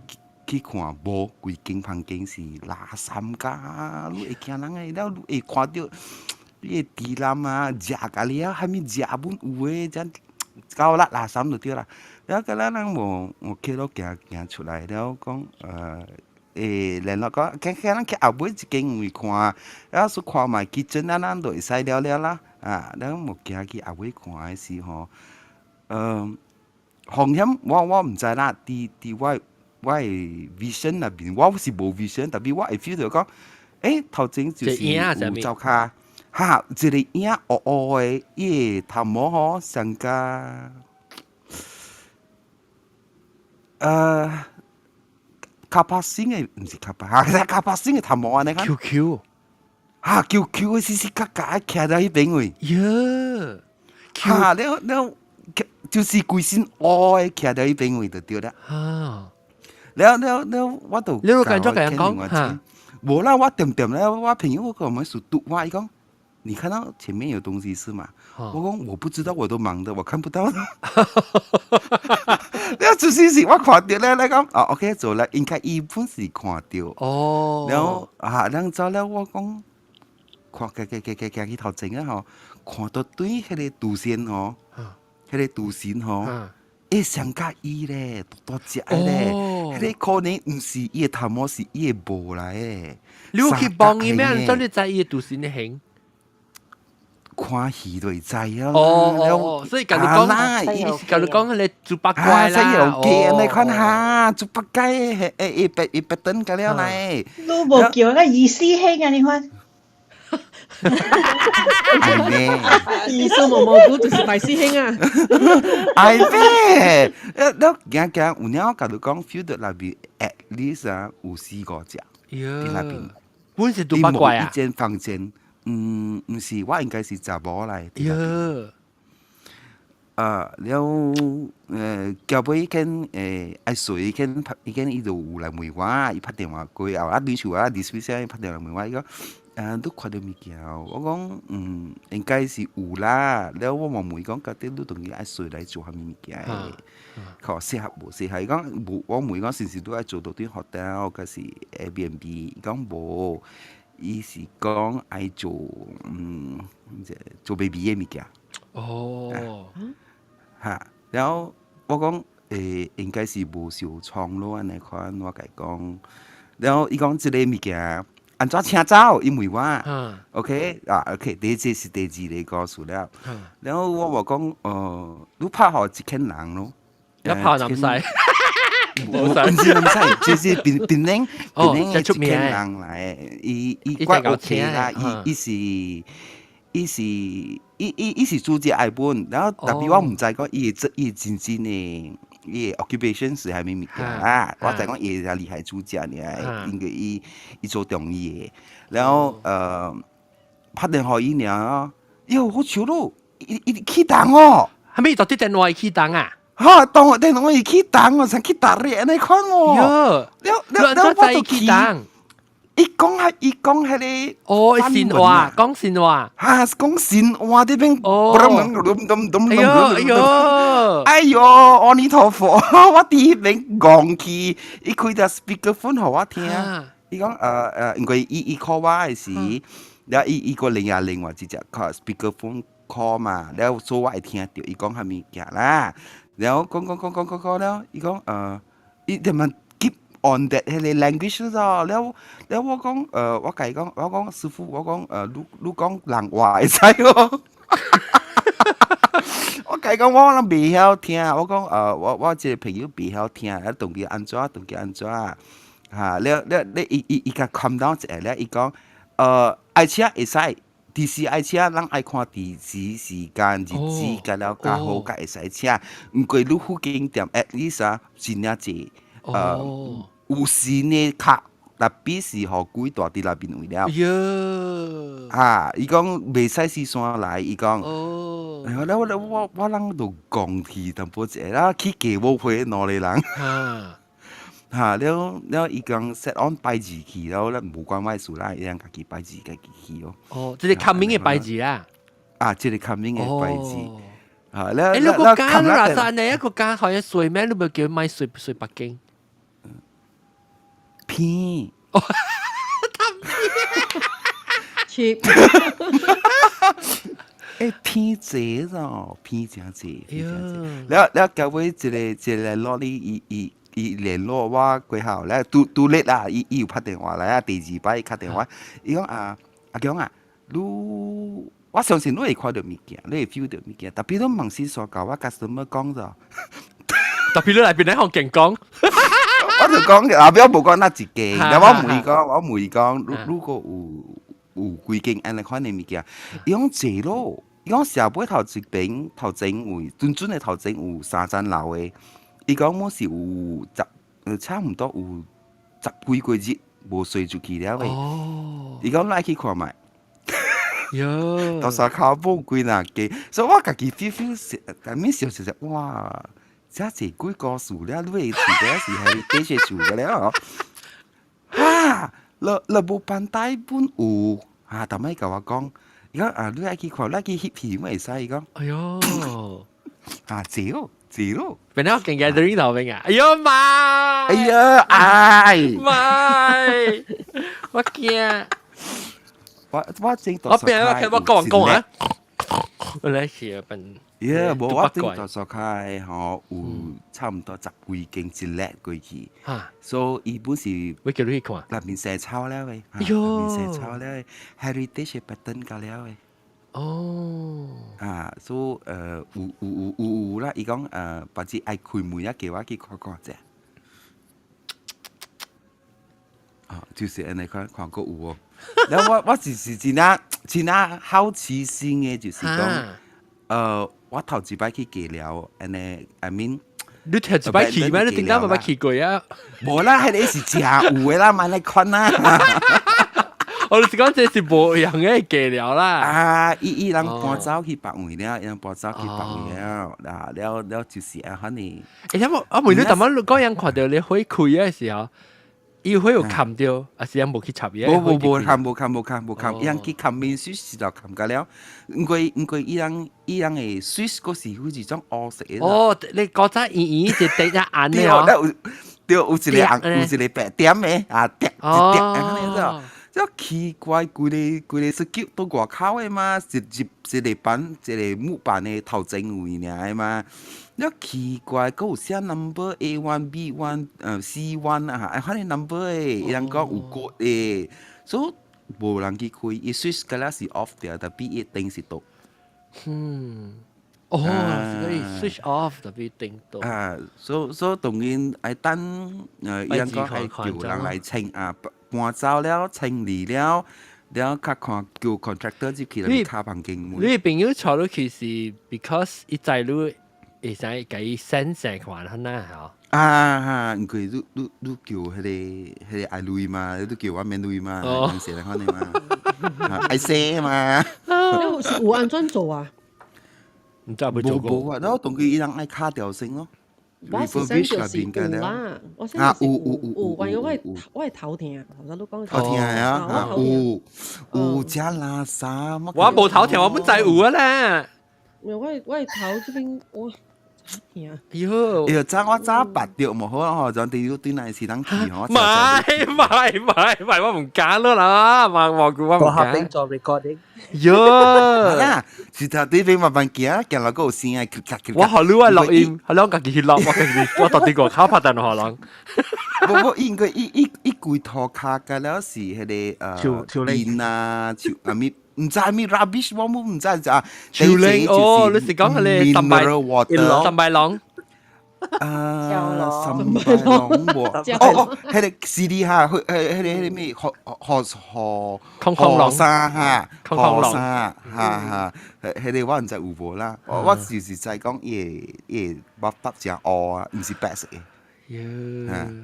[SPEAKER 9] 去看無規間房間是垃圾甲，你會驚人的，了你會看著你的豬腩啊，食甲了，啥物食本有的，這夠啦，垃圾就對啦。了個咱人無無去咯，行行出來了，講聯絡講，見見咱去後尾一間位看，了說看覓 kitchen 啊，咱就會使了了啦。啊，了無行去後尾看的時候，風險我毋知啦，佇我的 vision 內面，我是無 vision，但係我會 feel 到講，頭前就是有灶跤，哈，一個影烏烏的，伊的頭毛吼上加，卡巴星的，毋是卡巴，哈，卡巴星的頭毛按呢款。
[SPEAKER 1] QQ，
[SPEAKER 9] 哈，QQ 的死死格格徛佇彼邊位。
[SPEAKER 1] 喲，
[SPEAKER 9] 哈，了了，就是規身烏的徛佇彼邊位就對啦。了了了，我就
[SPEAKER 1] 你有感覺共人講哈？
[SPEAKER 9] 無啦，我點點咧，我朋友我講我是拄我伊講，你看到前面有東西是嗎？我講我不知道，我都盲的，我看不到。了就是是我看著咧，咧講哦，OK 做啦，應該伊本是看著。然後啊，然走了我講，看行行行行行去頭前啊吼，看到對彼个杜仙吼，彼个杜仙吼。上佮伊咧，大大隻咧，彼个可能毋是伊的頭毛，是伊的毛來的。
[SPEAKER 1] 你有去幫伊咩？你知伊的杜仙的形？
[SPEAKER 9] 看戲就會知啊。
[SPEAKER 1] 哦哦，所以共你講，伊是共你講彼个豬八怪啦。
[SPEAKER 9] 西遊記按呢款哈，豬八戒伊白燈個了來。
[SPEAKER 8] 你無叫個二師兄啊？你看。
[SPEAKER 9] 係咩？
[SPEAKER 4] 二叔毛毛菇就是大師兄啊！
[SPEAKER 9] 係咩？你行行有影我共你講，feel 到內邊 at least 啊有四五隻佇內邊。
[SPEAKER 1] 本是豬八怪啊！
[SPEAKER 9] 一間房間，嗯，毋是，我應該是查某來。
[SPEAKER 1] 喲。
[SPEAKER 9] 啊，了後尾見愛隨見拍，伊見伊就有來問我，伊拍電話過，後啊女士啊，dismiss 伊拍電話問我，伊講。啊，你看著物件？我講，嗯，應該是有啦。了我嘛問伊講，到底你當今愛隨來做啥物物件的？靠適合無適合？伊講無，我問伊講是毋是你愛做到佇 hotel，抑是 Airbnb？伊講無，伊是講愛做做 baby 的物件。哈，然後我講，應該是無受創咯，按呢款我共伊講。然後伊講這个物件。按怎請走？伊問我，OK 啊，OK，第這是第二个故事了。然後我話講，你拍予一間人咯，
[SPEAKER 1] 一拍南西，
[SPEAKER 9] 無毋是南西，就是檳檳榔檳榔的一間人來，伊怪 OK 啦，伊伊是伊是伊伊伊是主隻愛本，然後但是我毋知講伊的伊真正的。伊的 occupation 是啥物物件啊？我知講伊會厲害煮食爾，因為伊做中醫的，然後拍電話伊爾，喲，好笑咯，伊伊起動哦，
[SPEAKER 1] 啥物到底電話起動啊？
[SPEAKER 9] 哈，當我電話伊起動哦，像去打獵按呢款哦。
[SPEAKER 1] 喲，
[SPEAKER 9] 了了了，我就
[SPEAKER 1] 起動。
[SPEAKER 9] 伊講係伊講彼个
[SPEAKER 1] 哦，新話講新話，
[SPEAKER 9] 哈，講新話這邊，
[SPEAKER 1] 哦，哎喲哎喲，
[SPEAKER 9] 哎喲，阿彌陀佛，我佇彼邊戇去，伊開著 speakerphone 予我聽，伊講因為伊伊 call 我的時，了伊伊閣另外一隻 call speakerphone call 嘛，了所以我會聽著伊講啥物件啦，了講講講講講講了，伊講伊點樣？on that 彼个 language 咯，了了我講，我共伊講，我講師傅，我講，你你講人話會使無？我共伊講，我攏袂曉聽，我講，我這个朋友袂曉聽，啊，當佢按怎，當佢按怎，哈，了了了，伊伊伊共 calm down 一下了，伊講，愛車會使，佇時愛請，咱愛看地址、時間、日子，佮了較好，才會使請。毋過你附近店 at least 啊，真正濟。有新的卡，但是予鬼蹛佇內面位了。
[SPEAKER 1] 喲，
[SPEAKER 9] 啊，伊講袂使四山來，伊講。了我我我人就戇去淡薄仔，啦去加無回兩个人。哈，了了伊講 set on 拜字去，了咱無關我事啦，伊人家己拜字家己去哦。
[SPEAKER 1] 哦，這个 coming 的拜字啊。
[SPEAKER 9] 啊，這个 coming 的拜字。啊，了
[SPEAKER 1] 欸，你個家你話晒你一個家可以睡咩？你咪叫買睡睡北京。
[SPEAKER 9] 偏。
[SPEAKER 1] 哦，
[SPEAKER 4] 貪
[SPEAKER 9] cheap。偏濟咯，偏誠濟，偏誠濟。了了，到尾一个一个攞你伊伊伊聯絡我過後咧，拄拄咧啦，伊伊有拍電話來啊，第二擺敲電話，伊講啊，阿強啊，你我相信你會看著物件，你會 feel 著物件，特別你問是說共我 customer 講咗。
[SPEAKER 1] 特別你來邊咧學勁講，
[SPEAKER 9] 我就講，後尾我無講那一間，然後我問伊講，我問伊講，如果有幾間按呢款的物件，伊講濟咯，伊講社尾頭一邊頭前有，準準的頭前有三層樓的，伊講我是有十，差唔多有十幾個日無睡出去了的。伊講來去看覓。
[SPEAKER 1] 喲，
[SPEAKER 9] 到時跤步幾若間，所以我家己 feel feel，但面想就是哇，這濟幾個數了，你會飼個是係幾歲數個了？哈，你你無辦台本有，啊，逐擺共我講，伊講啊，你愛去看，你愛去翕戲，會使伊講。
[SPEAKER 1] 哎喲，
[SPEAKER 9] 啊，濟咯，濟咯。
[SPEAKER 1] 邊個勁 gathering 頭邊啊？哎喲媽！
[SPEAKER 9] 哎呀，哎，
[SPEAKER 1] 媽！我驚。
[SPEAKER 9] 我正
[SPEAKER 1] 我邊我我講講啊！我來寫本。
[SPEAKER 9] 耶，無我頂大所開吼，有差唔多十幾間一列過去，所以伊本是
[SPEAKER 1] 我叫你去看，
[SPEAKER 9] 內面洗草了的，
[SPEAKER 1] 哎喲，
[SPEAKER 9] 內面洗草了的，heritage pattern 甲了的。
[SPEAKER 1] 哦，
[SPEAKER 9] 啊，所以有有有有有啦，伊講別子愛開門啊，叫我去看看者。啊，就是按呢看看過有無？然後我是真正真正好奇心的，就是講，我頭一擺去雞寮，按呢，I mean，
[SPEAKER 1] 你頭一擺去咩？你頂間冇擺去過啊？
[SPEAKER 9] 無啦，彼個是誠有的啦，莫來看啦。
[SPEAKER 1] 我就是講這是無用的雞寮啦。
[SPEAKER 9] 啊，伊伊人搬走去別位了，伊人搬走去別位了，啊，了了就是按款呢。
[SPEAKER 1] 欸，我我問你，逐擺你講人看著你火開的時候，伊火有冚著，還是人無去插伊？
[SPEAKER 9] 無無無冚無冚無冚無冚，伊人去冚面水是就冚甲了。毋過伊人伊人的 switch 閣是好似種烏色的。
[SPEAKER 1] 哦，你古早圓圓一滴一按的哦。
[SPEAKER 9] 對，有一個紅，有一個白點的，啊，點一點按呢個。這奇怪，規个規个是叫佇外口的嘛，一一一個板一個木板的頭前位爾的嘛。了奇怪，閣有寫 number A1、B1、C1 啊，反正 number 的，伊人講有骨的，所以無人去開，伊 switch 敢若是 off 掉，但比伊燈是動。
[SPEAKER 1] 嗯，哦，所以 switch off 特別燈動。
[SPEAKER 9] 啊，所以當然愛等，伊人講愛叫人來清啊。搬走了，清理了，了較看叫 contractor 入去來敲房間門。
[SPEAKER 1] 你朋友帶你去是 because 伊知你會使共伊 send 成看很呐吼。
[SPEAKER 9] 啊哈，因為你你你叫彼個彼個愛鐳嘛，你叫我免鐳嘛，人寫來看的嘛，愛寫嘛。
[SPEAKER 4] 你是有按怎做啊？
[SPEAKER 1] 毋知無做過。
[SPEAKER 9] 無啊，我當佢伊人愛敲掉先咯。
[SPEAKER 4] 我是先就是有啦，我先就是有有，還有我會頭疼，頭先你講
[SPEAKER 9] 頭疼啊，有有食垃圾。
[SPEAKER 1] 我無頭疼，我本知有啊啦。
[SPEAKER 4] 我我頭這邊我疼。
[SPEAKER 1] 哎喲，
[SPEAKER 9] 哎喲，早我早捌著無好吼，就對對那是人去吼。
[SPEAKER 1] 唔係唔係唔係唔係，我唔敢咯啦，我我我唔敢。
[SPEAKER 6] 做 recording。
[SPEAKER 1] 喲，
[SPEAKER 9] 啦，是頭對邊慢慢行，行落閣有聲啊，
[SPEAKER 1] 我學你我錄音，學你家己去錄，我家己我到底個口拍斷予人。
[SPEAKER 9] 無無，應該伊伊伊規塗跤甲了是彼個面啊，樹啊物，毋知物 rubbish，我毋知啊。
[SPEAKER 1] 樹靈哦，你是講彼個三三白龍？
[SPEAKER 9] 啊，三白龍無？哦哦，彼個是哩哈，彼彼個彼個咩？河河河
[SPEAKER 1] 河
[SPEAKER 9] 沙哈，
[SPEAKER 1] 河
[SPEAKER 9] 沙哈哈，彼個我毋知有無啦。我就是知講伊個伊個 bathtub 誠烏啊，毋是白色的。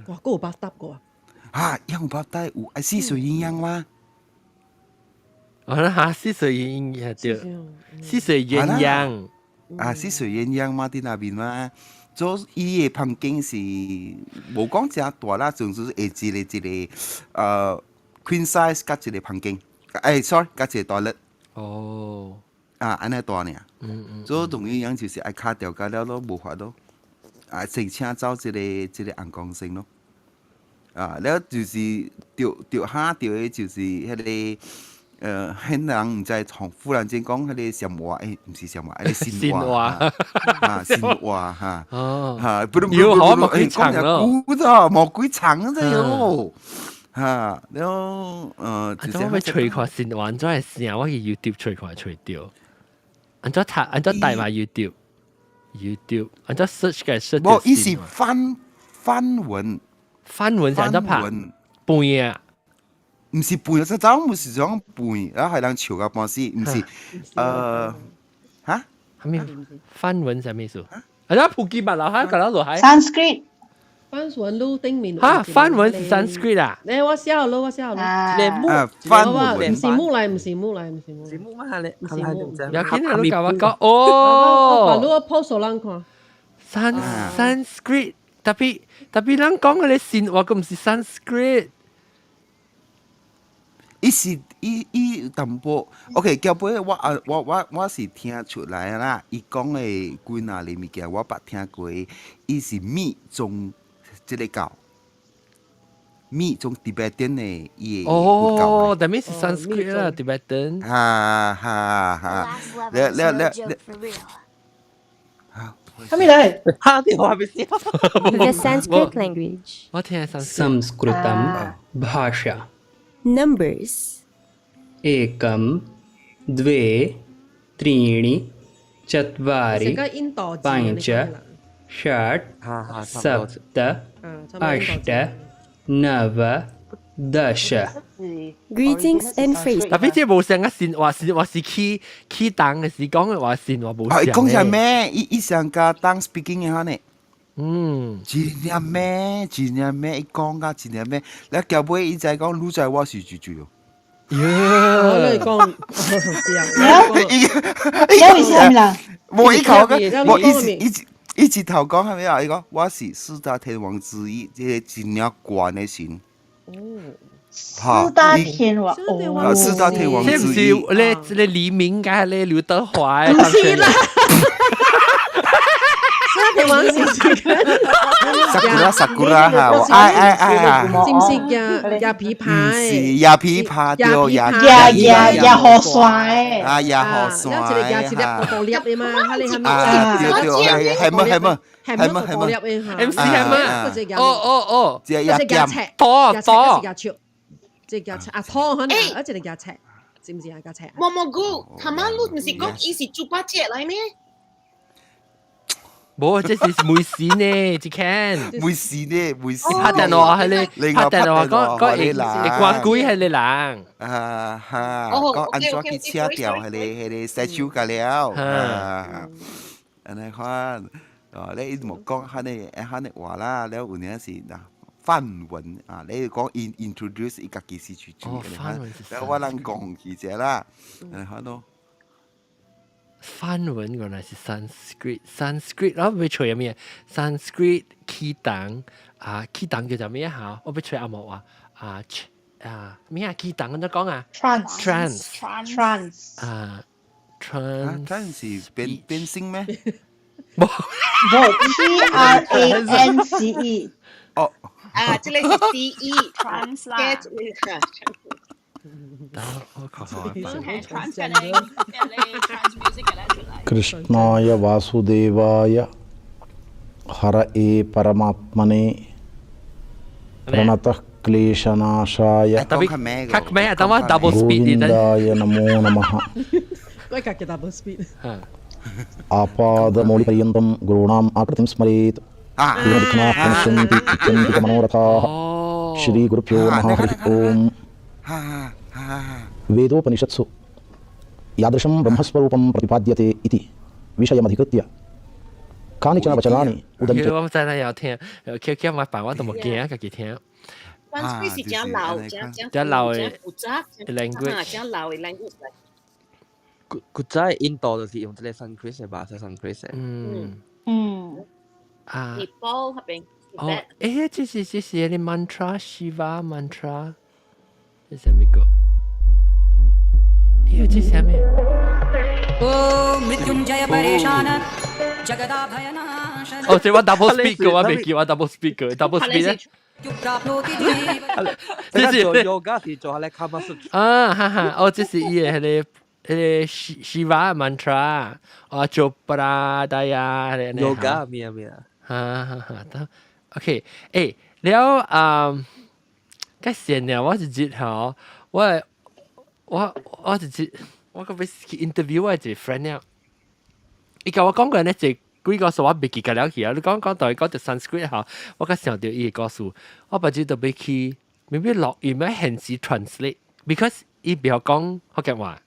[SPEAKER 4] 哇，閣有 bathtub 過啊？
[SPEAKER 9] 啊，有 bathtub 有愛四水鴛鴦嗎？
[SPEAKER 1] 哦，哈，四水鴛鴦對，四水鴛鴦。
[SPEAKER 9] 啊，四水鴛鴦嘛，佇那邊嘛。做伊个房間是無講誠大啦，總之會一個一個queen size 佮一個房間，欸，sorry，佮一個 toilet。
[SPEAKER 1] 哦。
[SPEAKER 9] 啊，按呢大爾。
[SPEAKER 1] 嗯嗯。
[SPEAKER 9] 所以同樣就是愛敲掉甲了咯，無法咯。啊，先請走這個這個紅光先咯。啊，了就是著著蝦著的，就是彼個彼人毋知從忽然間講彼個暹話，毋是暹話，彼個新話啊，新話嚇，嚇，不
[SPEAKER 1] 要可無幾層咯，
[SPEAKER 9] 古咋，無幾層啊，真喲，嚇，了
[SPEAKER 1] 就是我欲揣看新話，按怎會聲？我去 YouTube 揣看揣著，按怎讀？按怎帶嘛 YouTube？YouTube 按怎 search 嘅 search？
[SPEAKER 9] 無，伊是梵文。
[SPEAKER 1] 梵文是按怎拍？背啊？
[SPEAKER 9] 毋是背，這早毋是講背，啊係人笑到半死，毋是，嚇？
[SPEAKER 1] 啥物梵文啥物意思？啊，普吉嘛，老海，講到落海。
[SPEAKER 8] Sanskrit。
[SPEAKER 4] 梵文路頂面。
[SPEAKER 1] 嚇，梵文是 Sanskrit 啊？
[SPEAKER 4] 你我寫好咯，我寫好咯。
[SPEAKER 6] 連木，
[SPEAKER 9] 梵文
[SPEAKER 4] 毋是木來，毋是木來，毋是木。
[SPEAKER 6] 是木嘛？咧，
[SPEAKER 4] 毋是木。
[SPEAKER 1] 有見你教我講哦。
[SPEAKER 4] 我我 post 予人看。
[SPEAKER 1] Sanskrit，特別咱講嘅咧新話，佢毋是 Sanskrit。
[SPEAKER 9] 伊是伊伊淡薄，OK，交尾我啊我我我是聽出來啦，伊講的幾若個物件我捌聽過，伊是密宗這個教，密宗 Tibetan 的伊的佛教。
[SPEAKER 1] 哦，that means Sanskrit 啦，Tibetan。
[SPEAKER 9] 哈哈哈，了了了了。
[SPEAKER 8] 啥物來？
[SPEAKER 6] 哈，電話未接。
[SPEAKER 10] The Sanskrit language.
[SPEAKER 1] 我聽 Sanskrit。
[SPEAKER 11] संस्कृतं भाषा
[SPEAKER 10] Numbers.
[SPEAKER 11] एकं द्वे त्रीणि चत्वारि पञ्च षट् सप्त अष्ट नव दश
[SPEAKER 10] Greetings and phrases.
[SPEAKER 1] 特別這無像啊，新話是話是起起檔的時講的話新話無像。
[SPEAKER 9] 啊，講啥咩？伊伊上加當 speaking 的哈呢？真正咩？真正咩？伊講甲真正咩？你後尾伊才講，你知我是豬豬哦。
[SPEAKER 4] 我你講，是啊。
[SPEAKER 8] 有意思係咪啦？
[SPEAKER 9] 無伊頭講，無伊是伊伊一頭講係咩啊？伊講我是四大天王之一，這個真正懸的神。
[SPEAKER 4] 哦。
[SPEAKER 8] 四大天王，
[SPEAKER 9] 哦，四大天王之一。
[SPEAKER 1] 這毋是咧，這個黎明佮咧劉德華？
[SPEAKER 4] 毋是啦。四大天王是
[SPEAKER 9] Sakura Sakura 哈，愛愛愛啊！
[SPEAKER 4] 是毋是夾夾琵琶？
[SPEAKER 9] 是夾琵琶對，夾
[SPEAKER 8] 夾夾夾雨傘的。
[SPEAKER 9] 啊，夾雨傘。
[SPEAKER 4] 一個夾一粒大大粒的嘛，彼个係咪？
[SPEAKER 9] 啊，對對，係乜係乜係乜係
[SPEAKER 4] 乜
[SPEAKER 1] ？MC 係乜？哦哦哦，
[SPEAKER 9] 這個夾
[SPEAKER 4] 尺，
[SPEAKER 1] 多多，
[SPEAKER 4] 夾尺，這個夾尺啊，拖可能啊，這個夾尺，知毋知啊？夾尺。
[SPEAKER 7] 毛毛菇，頭媽你毋是講伊是豬八戒來咩？
[SPEAKER 1] 無，這是梅事呢，這間。
[SPEAKER 9] 梅事呢，梅事。
[SPEAKER 1] 拍電話係你，拍電話講講會會關鬼彼個人。
[SPEAKER 9] 啊哈，講按怎去車掉彼個洗手甲了。啊，按呢款，哦，你伊無講彼個話啦，了有影是嗱梵文啊，你講 introduce 伊家己是豬豬，了我人講起者啦，按呢款咯。
[SPEAKER 1] 梵文原來是 Sanskrit，Sanskrit 我欲揣啥物？Sanskrit 起動啊，起動叫做咩嚇？我欲揣阿毛話啊啊咩啊？起動按怎講啊
[SPEAKER 8] ？Trance
[SPEAKER 1] trance 啊 trance
[SPEAKER 9] trance 是變變性咩？
[SPEAKER 1] 無
[SPEAKER 8] 無 T R A N C E
[SPEAKER 9] 哦
[SPEAKER 7] 啊，這個是 C E
[SPEAKER 5] trance 啦。
[SPEAKER 1] 我靠！
[SPEAKER 12] कृष्णाय वासुदेवाय हरये परमात्मने प्रणतः क्लेशनाशाय गोविन्दाय नमो नमः।
[SPEAKER 4] 我家己 double speed。
[SPEAKER 12] आपादमौलिपर्यन्तं गुरूणाम् आकृतिं स्मरेत् तेन विघ्नाः प्रणश्यन्ति सिद्ध्यन्ति च मनोरथाः। श्रीगुरुभ्यो नमः। हरिः ओम्। वेदोपनिषत्सु यादृशं ब्रह्मस्वरूपं प्रतिपाद्यते इति विषयमधिकृत्य कानिचन वचनानि उदञ्च
[SPEAKER 1] 我知啦，有聽，叫叫我辦我都無驚，家己聽。
[SPEAKER 7] Sanskrit 是誠老，誠誠
[SPEAKER 1] 誠老的
[SPEAKER 7] 複雜
[SPEAKER 1] language，
[SPEAKER 7] 誠老的 language。
[SPEAKER 6] 古古早印度就是用這個 Sanskrit 的吧，Sanskrit 的。
[SPEAKER 1] 啊。
[SPEAKER 7] 尼泊爾彼邊。
[SPEAKER 1] 哦，這是彼個 mantra Shiva mantra，這是啥物歌？這是啥物？
[SPEAKER 13] ॐ मृत्युञ्जय परेशान जगदाभयनाशन
[SPEAKER 1] 哦，這我 double speed 個，我袂記我 double speed 個，double speed 咧。
[SPEAKER 6] 這是做 yoga 是做咧卡馬術。
[SPEAKER 1] 啊哈哈，哦，這是伊个彼個 Shiva mantra，啊，做布拉達呀，
[SPEAKER 6] yoga 咩咩啊？
[SPEAKER 1] 哈哈哈，OK，欸，了啊，該先了，我是知吼，我是知，我個欲去 interview 我一個 friend 了，伊共我講過呢，這幾個數我袂記得了去啊！你講講到伊講著 Sanskrit 吼，我較想著伊个故事，我別日都欲去，maybe 錄音咩現時 translate，because 伊袂曉講福建話，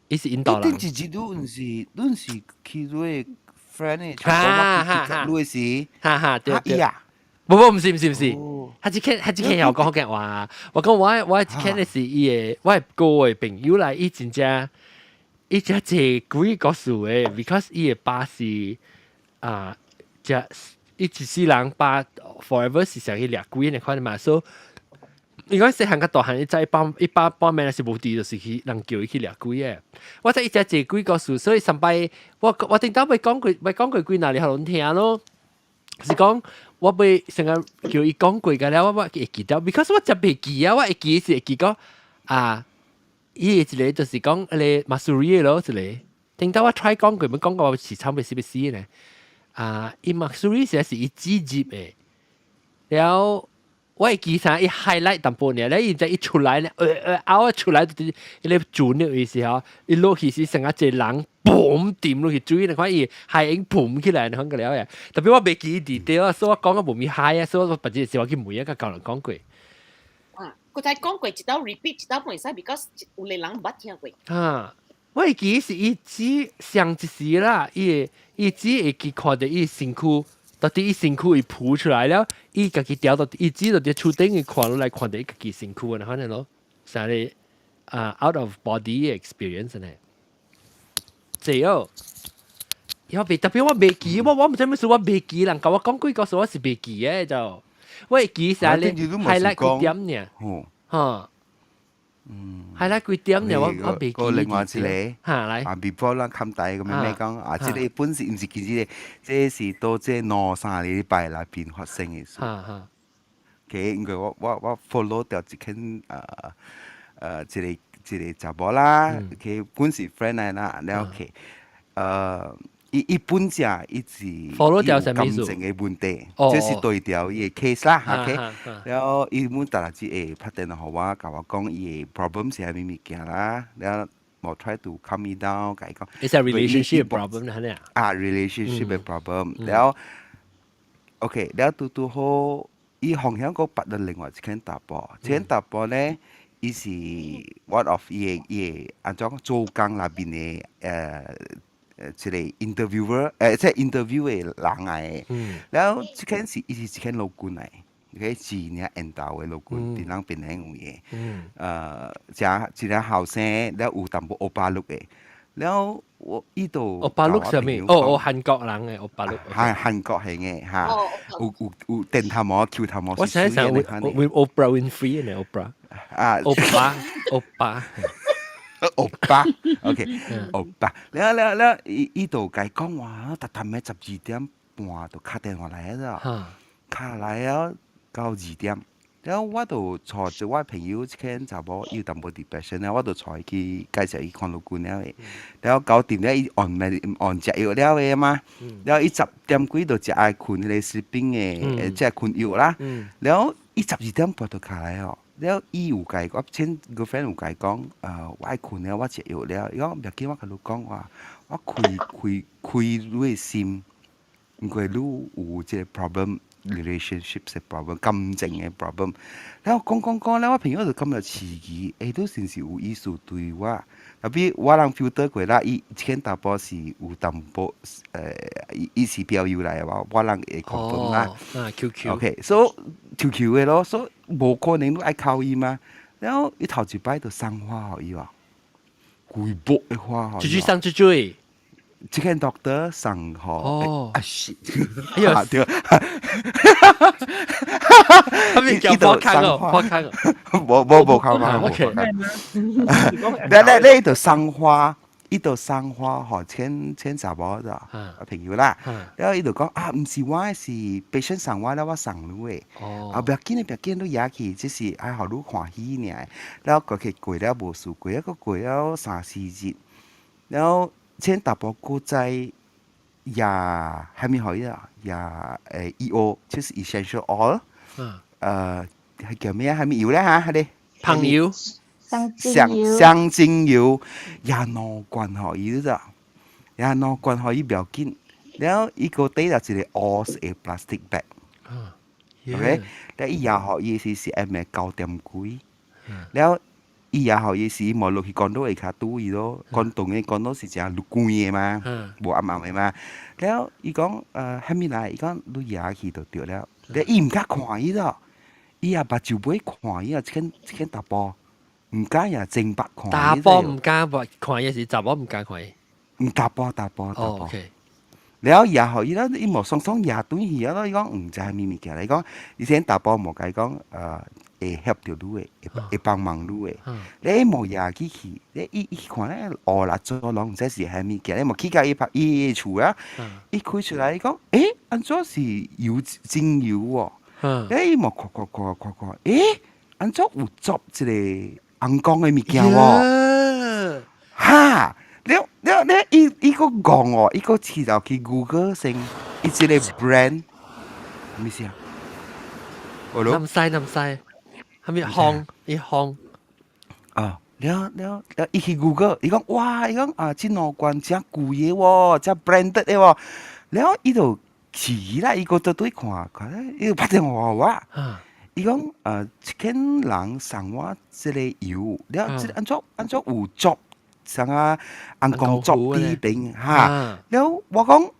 [SPEAKER 1] 伊是印度人。
[SPEAKER 9] 頂一日你毋是你毋是去你个 friend 的，哈哈哈，你是
[SPEAKER 1] 哈哈對對。無無，毋是毋是毋是，他只肯曉講福建話。我講我一肯的是伊个我個個朋友來，伊真正。伊只這幾個事的，because 伊的爸是啊，只伊一世人爸 forever 是想去掠鬼的款嘛，所以伊講細漢較大漢，伊在一百半暝若是無佇，就是去人叫伊去掠鬼的。我知伊只這幾個事，所以上擺我頂當欲講過欲講過幾若你予恁聽咯，是講我欲成日叫伊講過個了，我會記得，because 我真袂記啊，我會記是會記講啊。伊一個就是講彼個 Mussoorie 咯，一個。頂到我 try 講過，欲講過我是慘欲死欲死呢。啊，伊 Mussoorie 是伊姊入的，然後我會記啥？伊 highlight 淡薄爾，咧伊才一出來咧，拗出來就是伊咧轉的意思吼，伊落去是成個一個人嘣掂落去水，你看伊海湧砰起來，你看個了呀。特別我袂記 detail，所以我講個無咪 high 啊，所以我別日時我去問一個教人講過。
[SPEAKER 7] 佢才講過一道 repeat 一道袂使，because 有個人捌聽過。
[SPEAKER 1] 啊，我會記是伊只上一時啦，伊只會記看著伊身軀，到底伊身軀伊浮出來了，伊家己掉到伊只就佇厝頂伊看落來看著伊家己身軀，安尼咯，啥哩啊 out of body experience 呢？這哦，我袂特別我袂記，我毋知咩事，我袂記人共我講幾個數我是袂記的就。我會記啥咧？highlight 幾點爾？嚇，highlight 幾點爾？我袂記。
[SPEAKER 9] 個另外一個，
[SPEAKER 1] 嚇來。
[SPEAKER 9] 啊，before 咱冚台咁樣咩講啊？這個本是毋是其實這是到這兩三禮拜內邊發生的事。
[SPEAKER 1] 哈哈。
[SPEAKER 9] 佢因為我 follow 掉一間一個查某啦，佢本是 friend 來啦，了佢伊本正伊是
[SPEAKER 1] follow 掉
[SPEAKER 9] 感情的問題，這是對調伊的 case 啦，OK，了伊阮逐日會拍電話予我，共我講伊的 problem 是啥物物件啦，了無 try to calm me down，共伊講。
[SPEAKER 1] It's a relationship problem 係咪啊？
[SPEAKER 9] 啊，relationship 的 problem，了 OK，了拄拄好，伊方向閣捌了另外一間查埔，這間查埔咧，伊是 one of 伊的按怎講做工內面的一個 interviewer，即係 interview 的人來的。了，這間是伊是一間老君來，OK，是爾緣投的老君，佇咱檳城有的。誠一個後生，了有淡薄歐巴綠的，了我伊就
[SPEAKER 1] 歐巴綠啥物？哦哦，韓國人的歐巴綠。
[SPEAKER 9] 韓國型的哈，有電頭毛、球頭毛。
[SPEAKER 1] 我想想，會 Oprah Winfrey 呢？Oprah。
[SPEAKER 9] 啊，
[SPEAKER 1] 歐巴，歐巴。
[SPEAKER 9] 歐巴，OK，歐巴，了了了，伊就共伊講話，逐逐暝12點半就敲電話來了，敲來了到2點，了我就帶著我朋友一間查某有淡薄 depression 了，我就帶伊去介紹伊看老君了的，了搞掂了，伊按咪按食藥了的嘛，了伊10點幾就食愛睏彼個 sleeping 的，即係睏藥啦，了伊12點半就敲來哦。了，伊有共伊我前 girlfriend 有共伊講，我愛睏了，我食藥了。伊講袂要緊，我共你講話，我開開開你的心，因為你有這個 problem，relationship 的 problem，感情的 problem。了講講講了，我朋友就感覺刺激，欸，你是毋是有意思對我？特別我人 filter 過啦，伊這間查埔是有淡薄，伊是標友來的，我人會 confirm 啦。
[SPEAKER 1] 啊，QQ。
[SPEAKER 9] OK，so QQ 的咯，所以無可能你愛靠伊嘛。然後伊頭一擺就送花予伊話，規木的花
[SPEAKER 1] 予伊。追追送追追。
[SPEAKER 9] 這間 doctor 送予。
[SPEAKER 1] 哦。
[SPEAKER 9] 啊是。
[SPEAKER 1] 哎呦，
[SPEAKER 9] 對。
[SPEAKER 1] 他們叫破康哦，破康哦。
[SPEAKER 9] 無無無靠嘛，無靠。你就送花，伊就送花予千千查某咋，朋友啦。了伊就講啊，毋是我是 patient 送我了，我送你的。啊，不要緊，不要緊，你攑去，只是愛予你歡喜爾。了過去過了無事，過了閣過了三四日，了千查埔閣再攑啥物予伊啊？攑EO，就是 essential oil。係叫咩啊？啥物油咧嚇？彼個
[SPEAKER 1] 香油。
[SPEAKER 9] 香香精油，攑兩罐予伊咋？攑兩罐予伊不要緊，了伊閣提著一個烏色的 plastic bag。OK，了伊攑予伊時是暗暝9點幾，了伊攑予伊時無落去 condo 下跤拄伊咯，condo 的 condo 是誠寒的嘛，無暗暗的嘛。了伊講啥物來？伊講你攑去就對了。了伊毋敢看伊咯，伊也目睭尾看伊啊，這間這間查埔。毋敢也真捌看。
[SPEAKER 1] 查埔毋敢看伊，是查某毋敢看伊。
[SPEAKER 9] 毋查埔查埔查埔。
[SPEAKER 1] 了
[SPEAKER 9] 攑予伊了，伊無爽爽攑轉去啊咯。伊講毋知啥物物件，伊講以前查埔無共伊講，會協著你的，會會幫忙你的。你無攑起去，你伊伊看咧烏蠟燭攏毋知是啥物件，你無去共伊拍伊的厝啊，伊開出來伊講，欸，按怎是油精油哦？欸，伊無看看看看看，欸，按怎有作一個尪公的物件喎？哈！了了了，伊伊閣戇哦，伊閣去就去 Google 先，伊這個 brand，咩意思啊？
[SPEAKER 1] 南西南西，係咪烘？伊烘。
[SPEAKER 9] 啊！了了了，伊去 Google，伊講哇，伊講啊，這兩罐誠貴的喎，誠 branded 的喎。了伊就試啦，伊閣倒對看，看咧，伊就拍電話予我。伊講這間人送我這個油，了這個按怎按怎有作，啥啊尪公作佇邊哈。了我講，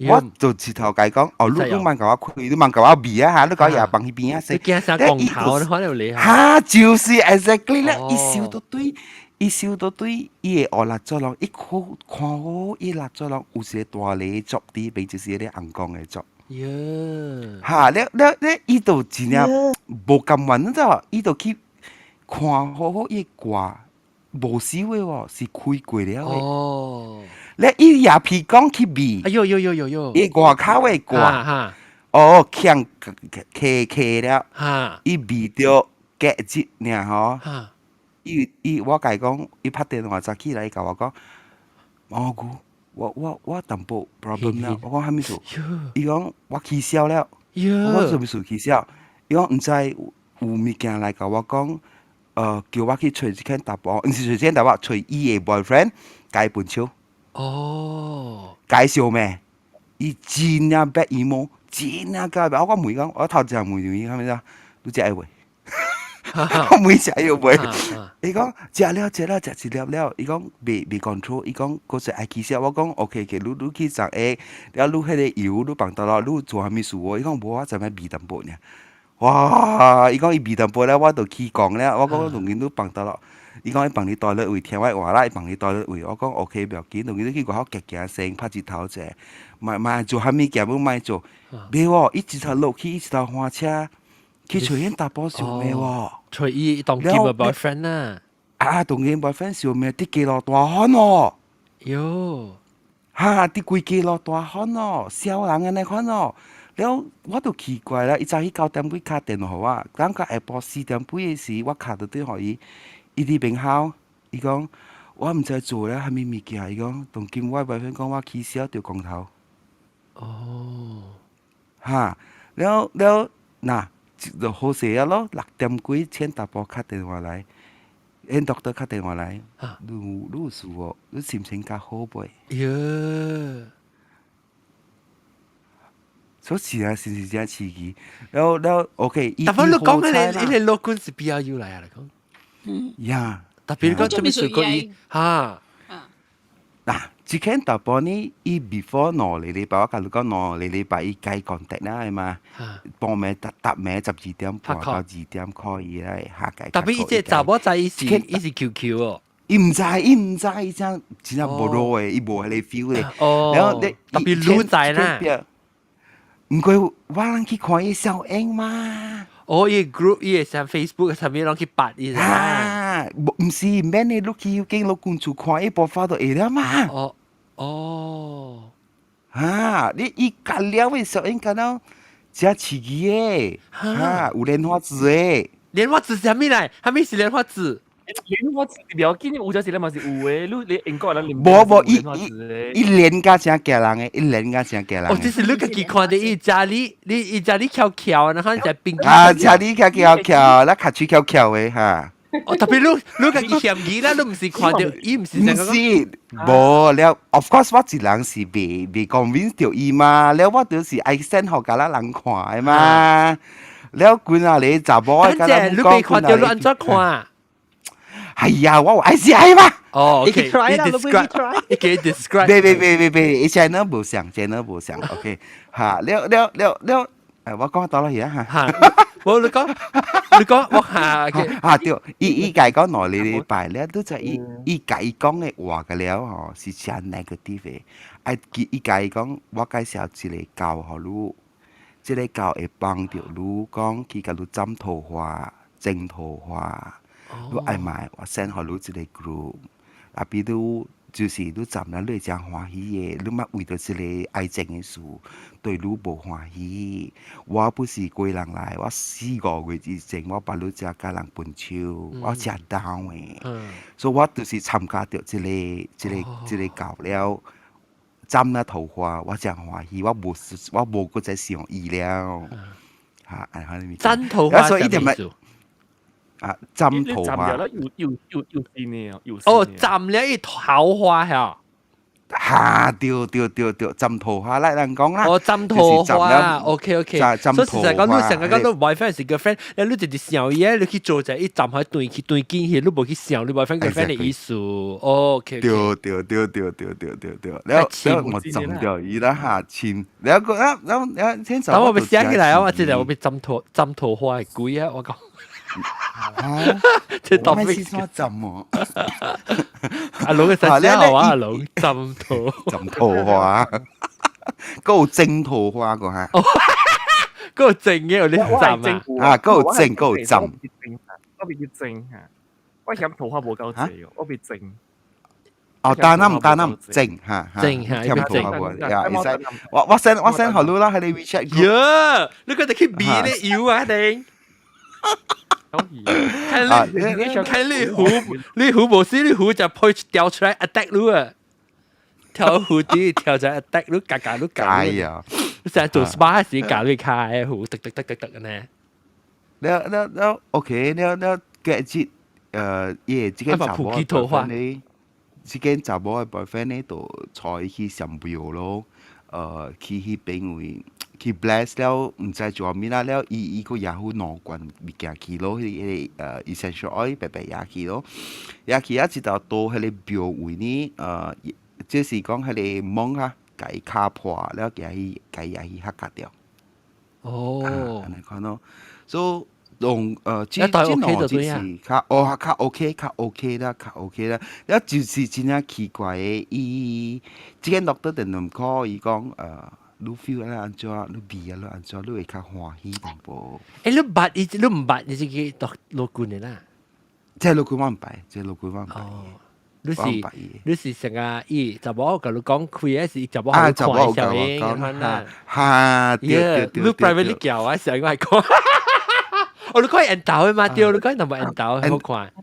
[SPEAKER 9] 我就直頭共伊講，哦，你你茫共我開，你茫共我味啊哈，你共我攑放彼邊啊
[SPEAKER 1] 勢。你驚啥光頭？你可能厲
[SPEAKER 9] 害。哈，就是 exactly 咧，伊收到對，伊收到對，伊的烏蠟燭攏，伊看看好，伊蠟燭攏有一個大禮作佇邊，就是彼個尪公的作。
[SPEAKER 1] 喲，
[SPEAKER 9] 哈，了了了，伊就真正無甘願，你知無？伊就去看好好伊掛無燒的喎，是開過了的。
[SPEAKER 1] 哦，
[SPEAKER 9] 咧伊也皮講去味。
[SPEAKER 1] 哎喲喲喲喲喲！
[SPEAKER 9] 伊外口的掛，哦，強開開了，伊味著隔日爾吼。伊伊我共伊講，伊拍電話早起來，伊共我講，毛菇。我我我淡薄 problem 了，我講啥物事？伊講我起痟了，我講啥物事起痟？伊講毋知有物件來共我講，叫我去揣這間查埔，毋是揣這間查埔，揣伊的 boyfriend，共伊分手。
[SPEAKER 1] 哦，
[SPEAKER 9] 介紹咩？伊真正 bad emo，真正假我講問講，我頭一項問伊啥物事？你食會袂？我問食會袂？伊講食了食了食一粒了，伊講袂袂 control，伊講閣是愛起痟。我講 OK 嘅，你你去十下，了你彼個油你放倒落，你做啥物事無？伊講無，我知影味淡薄爾。哇！伊講伊味淡薄了，我就起講了。我講當今你放倒落，伊講伊放佇 toilet 位聽我話啦，伊放佇 toilet 位。我講 OK 不要緊，當今你去外口行行先，拍一頭者，莫莫做啥物件，欲莫做。袂喎，伊一頭落去，伊一頭換車。去揣彼查埔相命喎，
[SPEAKER 1] 揣伊當今的 boyfriend 啦。
[SPEAKER 9] 啊，當今 boyfriend 相命佇街路大漢哦。
[SPEAKER 1] 喲，
[SPEAKER 9] 哈，佇規街路大漢哦，痟人按呢款哦。了，我就奇怪啦，伊早起9點幾敲電話予我，等到下晡4點幾的時，我敲到電話予伊，伊佇邊口，伊講我毋知做了啥物物件，伊講當今我 boyfriend 講我起痟著光頭。
[SPEAKER 1] 哦，
[SPEAKER 9] 哈，了了，若。就好勢啊咯，6點幾千查埔敲電話來，𪜶 doctor 敲電話來，你你有事無？你心情較好袂？
[SPEAKER 1] 喲，
[SPEAKER 9] 所以是啊，是是真刺激。了了，OK，
[SPEAKER 1] 但係你講嘅你，你老公是 BRU 來啊？你講，
[SPEAKER 9] 呀，
[SPEAKER 1] 特別你講做咩事過伊哈？
[SPEAKER 9] 嗱，這間查埔呢，伊 before 2個禮拜，我共你講兩個禮拜，伊改 contact 啦，係嘛？半暝逐逐暝12點半到2點可以來下改。
[SPEAKER 1] 特別伊這查某知伊是伊是 QQ 哦。
[SPEAKER 9] 伊毋知，伊毋知，伊真真正無路的，伊無彼個 feel 的。
[SPEAKER 1] 哦。
[SPEAKER 9] 然後你
[SPEAKER 1] 特別女知啦。
[SPEAKER 9] 毋過我人去看伊小英嘛。
[SPEAKER 1] 哦，伊 group 伊會上 Facebook 上面攏去發伊。
[SPEAKER 9] 啊，毋是免你，你去間老公厝看伊無法就會了嘛。
[SPEAKER 1] 哦哦，
[SPEAKER 9] 哈，你伊隔了的小應該了，真刺激的，哈，有蓮花指的。
[SPEAKER 1] 蓮花指是啥物來？啥物是蓮花指？
[SPEAKER 3] 蓮花指不要緊，有陣時你嘛是有的，你英國人
[SPEAKER 9] 無無，伊伊伊連甲誠驚人的，伊連甲誠驚人。
[SPEAKER 1] 哦，這是你家己看的，伊食你，你伊食你翹翹，然後食冰。
[SPEAKER 9] 啊，食你翹翹翹，咱較喙翹翹的哈。
[SPEAKER 1] 哦，特別你家己嫌疑啦，你毋是看著，伊毋是。
[SPEAKER 9] 毋是，無了。Of course，我一人是未 convince 著伊嘛，了我就是愛 send 予佮咱人看的嘛。了，滾啊你查某的，
[SPEAKER 1] 等陣你未看著，你按怎看？
[SPEAKER 9] 係呀，我有 ICI 嘛。
[SPEAKER 1] 哦，OK，你 describe，你給 describe。
[SPEAKER 9] 別別別別別，伊現在無像，現在無像，OK。哈，了了了了，我講到啦而家嚇。
[SPEAKER 1] 無你講，你講我下嘅。
[SPEAKER 9] 啊對，伊伊家講兩禮拜了，都就伊伊共伊講的話個了吼，是誠 negative 的。啊，伊共伊講，我介紹一個教予你，這個教會幫著你講去共你斬桃花、種桃花。你愛買，我 send 予你一個 group，啊，比如就是你斬了，你會誠歡喜的，你莫為著這個愛情的事對你無歡喜。我不是過人來，我4、5月以前我捌你才共人分手，我誠 down 的，所以我就是參加著這個、這個、這個教了，斬了桃花，我誠歡喜，我無閣再想伊了。嚇，按呢物。
[SPEAKER 1] 斬桃花
[SPEAKER 9] 所以一點咪。啊，斬桃花。
[SPEAKER 3] 又又又又是呢，又
[SPEAKER 1] 哦，斬了一桃花嚇。
[SPEAKER 9] 哈，對對對對，斬桃花來人講啦。
[SPEAKER 1] 哦，斬桃花，OK OK。
[SPEAKER 9] 所
[SPEAKER 1] 以實在講，你成個講你 boyfriend 是 girlfriend，你直直想伊，你去做者，伊斬開斷去斷緊去，你無去想你 boyfriend girlfriend 的意思。OK。
[SPEAKER 9] 對對對對對對對對，了了我斬掉伊啦哈，親，了個啊，了了先。
[SPEAKER 1] 等我欲寫起來啊！我這個我欲斬桃斬桃花的鬼啊！我講。
[SPEAKER 9] 啊！
[SPEAKER 1] 這
[SPEAKER 9] 到底是怎斬？
[SPEAKER 1] 阿龍嘅實聲好啊！阿龍斬桃
[SPEAKER 9] 斬桃花，閣有種桃花個哈，
[SPEAKER 1] 閣有種嘅有啲斬
[SPEAKER 9] 啊！啊，閣有種，閣有斬。
[SPEAKER 3] 我袂記種嚇，我嫌桃花無夠濟，我袂種。
[SPEAKER 9] 哦，單南單南種嚇，
[SPEAKER 1] 種嚇，
[SPEAKER 9] 嫌桃花無，呀，會使。我 send 我 send 予你啦，喺你 WeChat。
[SPEAKER 1] 喲，你覺得去比咧油啊定？看你看你虎，你虎無死，你虎就配掉出來 attack 你啊！跳虎啲跳出來 attack 你，嘎嘎你嘎。
[SPEAKER 9] 哎呀！
[SPEAKER 1] 你成日做 SPA 時搞你開虎，突突突突突呢。
[SPEAKER 9] 了了了，OK，了了，過節耶，這間查某 boyfriend 呢，這間查某的 boyfriend 呢，就帶伊去上廟咯，去彼邊位。去 bless 了，毋知做物啦了，伊伊閣也好兩罐物件去咯，彼個essential oil 白白也去咯，也去啊，直到到彼個廟位呢，就是講彼個門啊，共伊敲破了，共伊共伊也去嚇掉。
[SPEAKER 1] 哦，
[SPEAKER 9] 按呢款咯，所以用這這兩隻是較哦較 OK 較 OK 啦，較 OK 啦，了就是真正奇怪的，伊這間 doctor 電話 call 伊講你 feel 啊按怎，你味啊你按怎，你會較歡喜淡薄。
[SPEAKER 1] 欸，你捌伊，你毋捌伊這個讀老君的啦？
[SPEAKER 9] 這老君我毋捌，這老君我毋捌。
[SPEAKER 1] 哦，你是你是成個伊查某共你講開的是查某
[SPEAKER 9] 啊，
[SPEAKER 1] 予你看的小英咁啦。
[SPEAKER 9] 哈，對對對。
[SPEAKER 1] 你 private 叫我上我講，哦，你講緣投的嘛？對，你講淡薄緣投好看。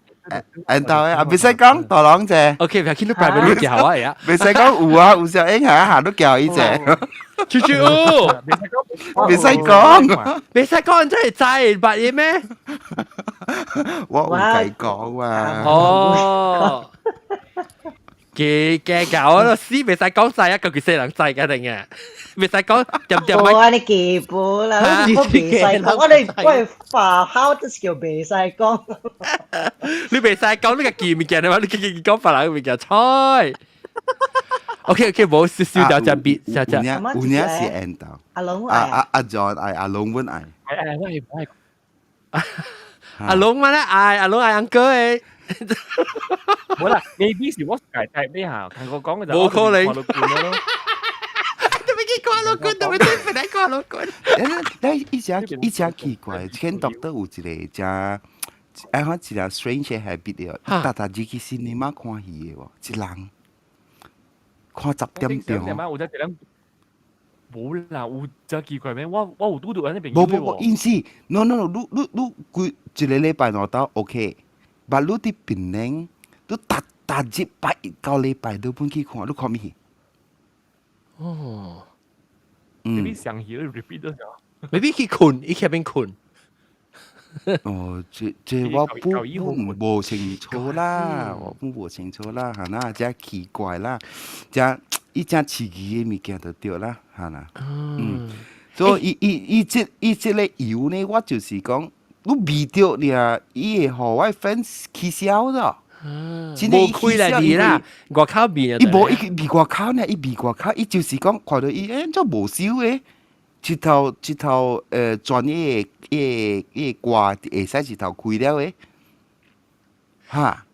[SPEAKER 9] 緣投的啊，袂使講大人者。
[SPEAKER 1] OK，袂要緊，你 private 叫我呀。
[SPEAKER 9] 袂使講有啊，有小英下下都叫伊者。
[SPEAKER 1] 豬豬
[SPEAKER 9] 袂使講，
[SPEAKER 1] 袂使講，真係知捌伊咩？
[SPEAKER 9] 我有計講啊。
[SPEAKER 1] 哦，幾幾搞咯，死袂使講晒一個佢細人知嘅定嘅，袂使講點點。
[SPEAKER 8] 無按呢基本啦，我袂使講，我哋我哋化考都是叫袂使講。
[SPEAKER 1] 你袂使講你個記物件的話，你記記講別人物件，菜。OK OK，無少少條只別，只只。
[SPEAKER 9] 有影是緣投。
[SPEAKER 8] 阿龍
[SPEAKER 9] 阿阿阿 John 愛阿龍阮愛。
[SPEAKER 3] 愛愛我愛。
[SPEAKER 1] 阿龍嘛咧愛，阿龍愛 uncle 的。
[SPEAKER 3] 無啦，maybe 是我家 type 呢下，同我講嘅就
[SPEAKER 1] 無可能。
[SPEAKER 3] 看到慣咯。
[SPEAKER 1] 都未去看老君，都未去本來看老君。
[SPEAKER 9] 但伊只伊只奇怪，這間 doctor 有一個誠愛看一個 strange habit 的，伊逐逐日去 cinema 看戲的喎，一人看10點鐘。
[SPEAKER 3] 有只一人無啦，有真奇怪咩？我有拄著按呢朋友。
[SPEAKER 9] 無無無，𪜶是 no no no，你你你規一個禮拜兩晝 OK，but 你佇檳城，你逐逐日拜一到禮拜都本去看，你看咩戲？
[SPEAKER 1] 哦，
[SPEAKER 3] 嗯，你上戲你 repeat 咗。
[SPEAKER 1] maybe 去睏，伊去邊睏？
[SPEAKER 9] 哦，這我不無清楚啦，我不無清楚啦，嚇那真奇怪啦，這伊真刺激的物件就對啦，嚇啦，嗯，所以伊伊伊這伊這个油呢，我就是講，你味著爾，伊會予我 friend 起痟咗。
[SPEAKER 1] 無開來味啦，外口味啊！
[SPEAKER 9] 伊無伊味外口呢，伊味外口，伊就是講看著伊，欸，怎無燒的？一頭一頭專業的伊個歌會使一頭開了的，哈，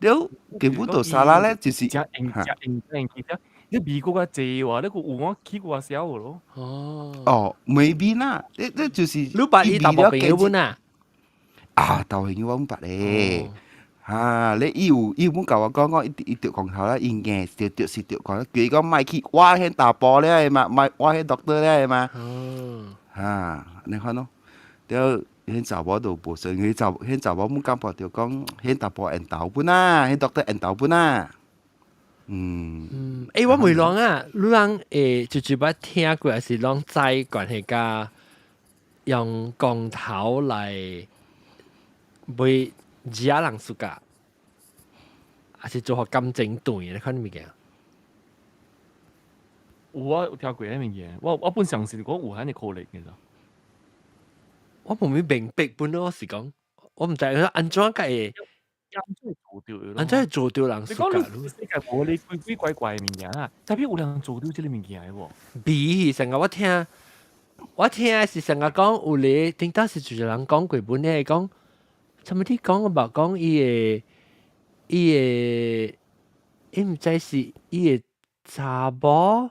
[SPEAKER 9] 了根本就沙拉咧，就是
[SPEAKER 3] 真應真應真應其實你美國較濟話，你個有我去過少咯。
[SPEAKER 1] 哦，
[SPEAKER 9] 哦，maybe 啦，你就是
[SPEAKER 1] 你捌伊淡薄朋友本啊？
[SPEAKER 9] 啊，豆朋友我毋捌咧。啊！你伊有伊有本共我講講，伊伊著光頭啦，伊硬著著是著光，叫伊講莫去挖彼查埔了的嘛，莫挖彼 doctor 了的嘛。
[SPEAKER 1] 哦。
[SPEAKER 9] 啊，你看咯，了彼查某就無信，彼查彼查某姆感覺著講，彼查埔緣投本啊，彼 doctor 緣投本啊。嗯。
[SPEAKER 1] 嗯，欸，我問人啊，你人會就捌聽過，還是攏知關係佮用光頭來買食人 suka，還是做予感情斷的款物件？
[SPEAKER 3] 有啊，有聽過彼物件。我本相信講有按呢可能嘅咋。
[SPEAKER 1] 我無咩明白本咯，是講我毋知按怎解會，按怎會做著人 suka？
[SPEAKER 3] 你講世界無你鬼鬼怪怪的物件啊，特別有人做著這个物件的無？
[SPEAKER 1] 比成日我聽，我聽是成日講有咧，頂當時就有人講過本咧，講。啥物你講我捌講伊個伊毋知是伊個查某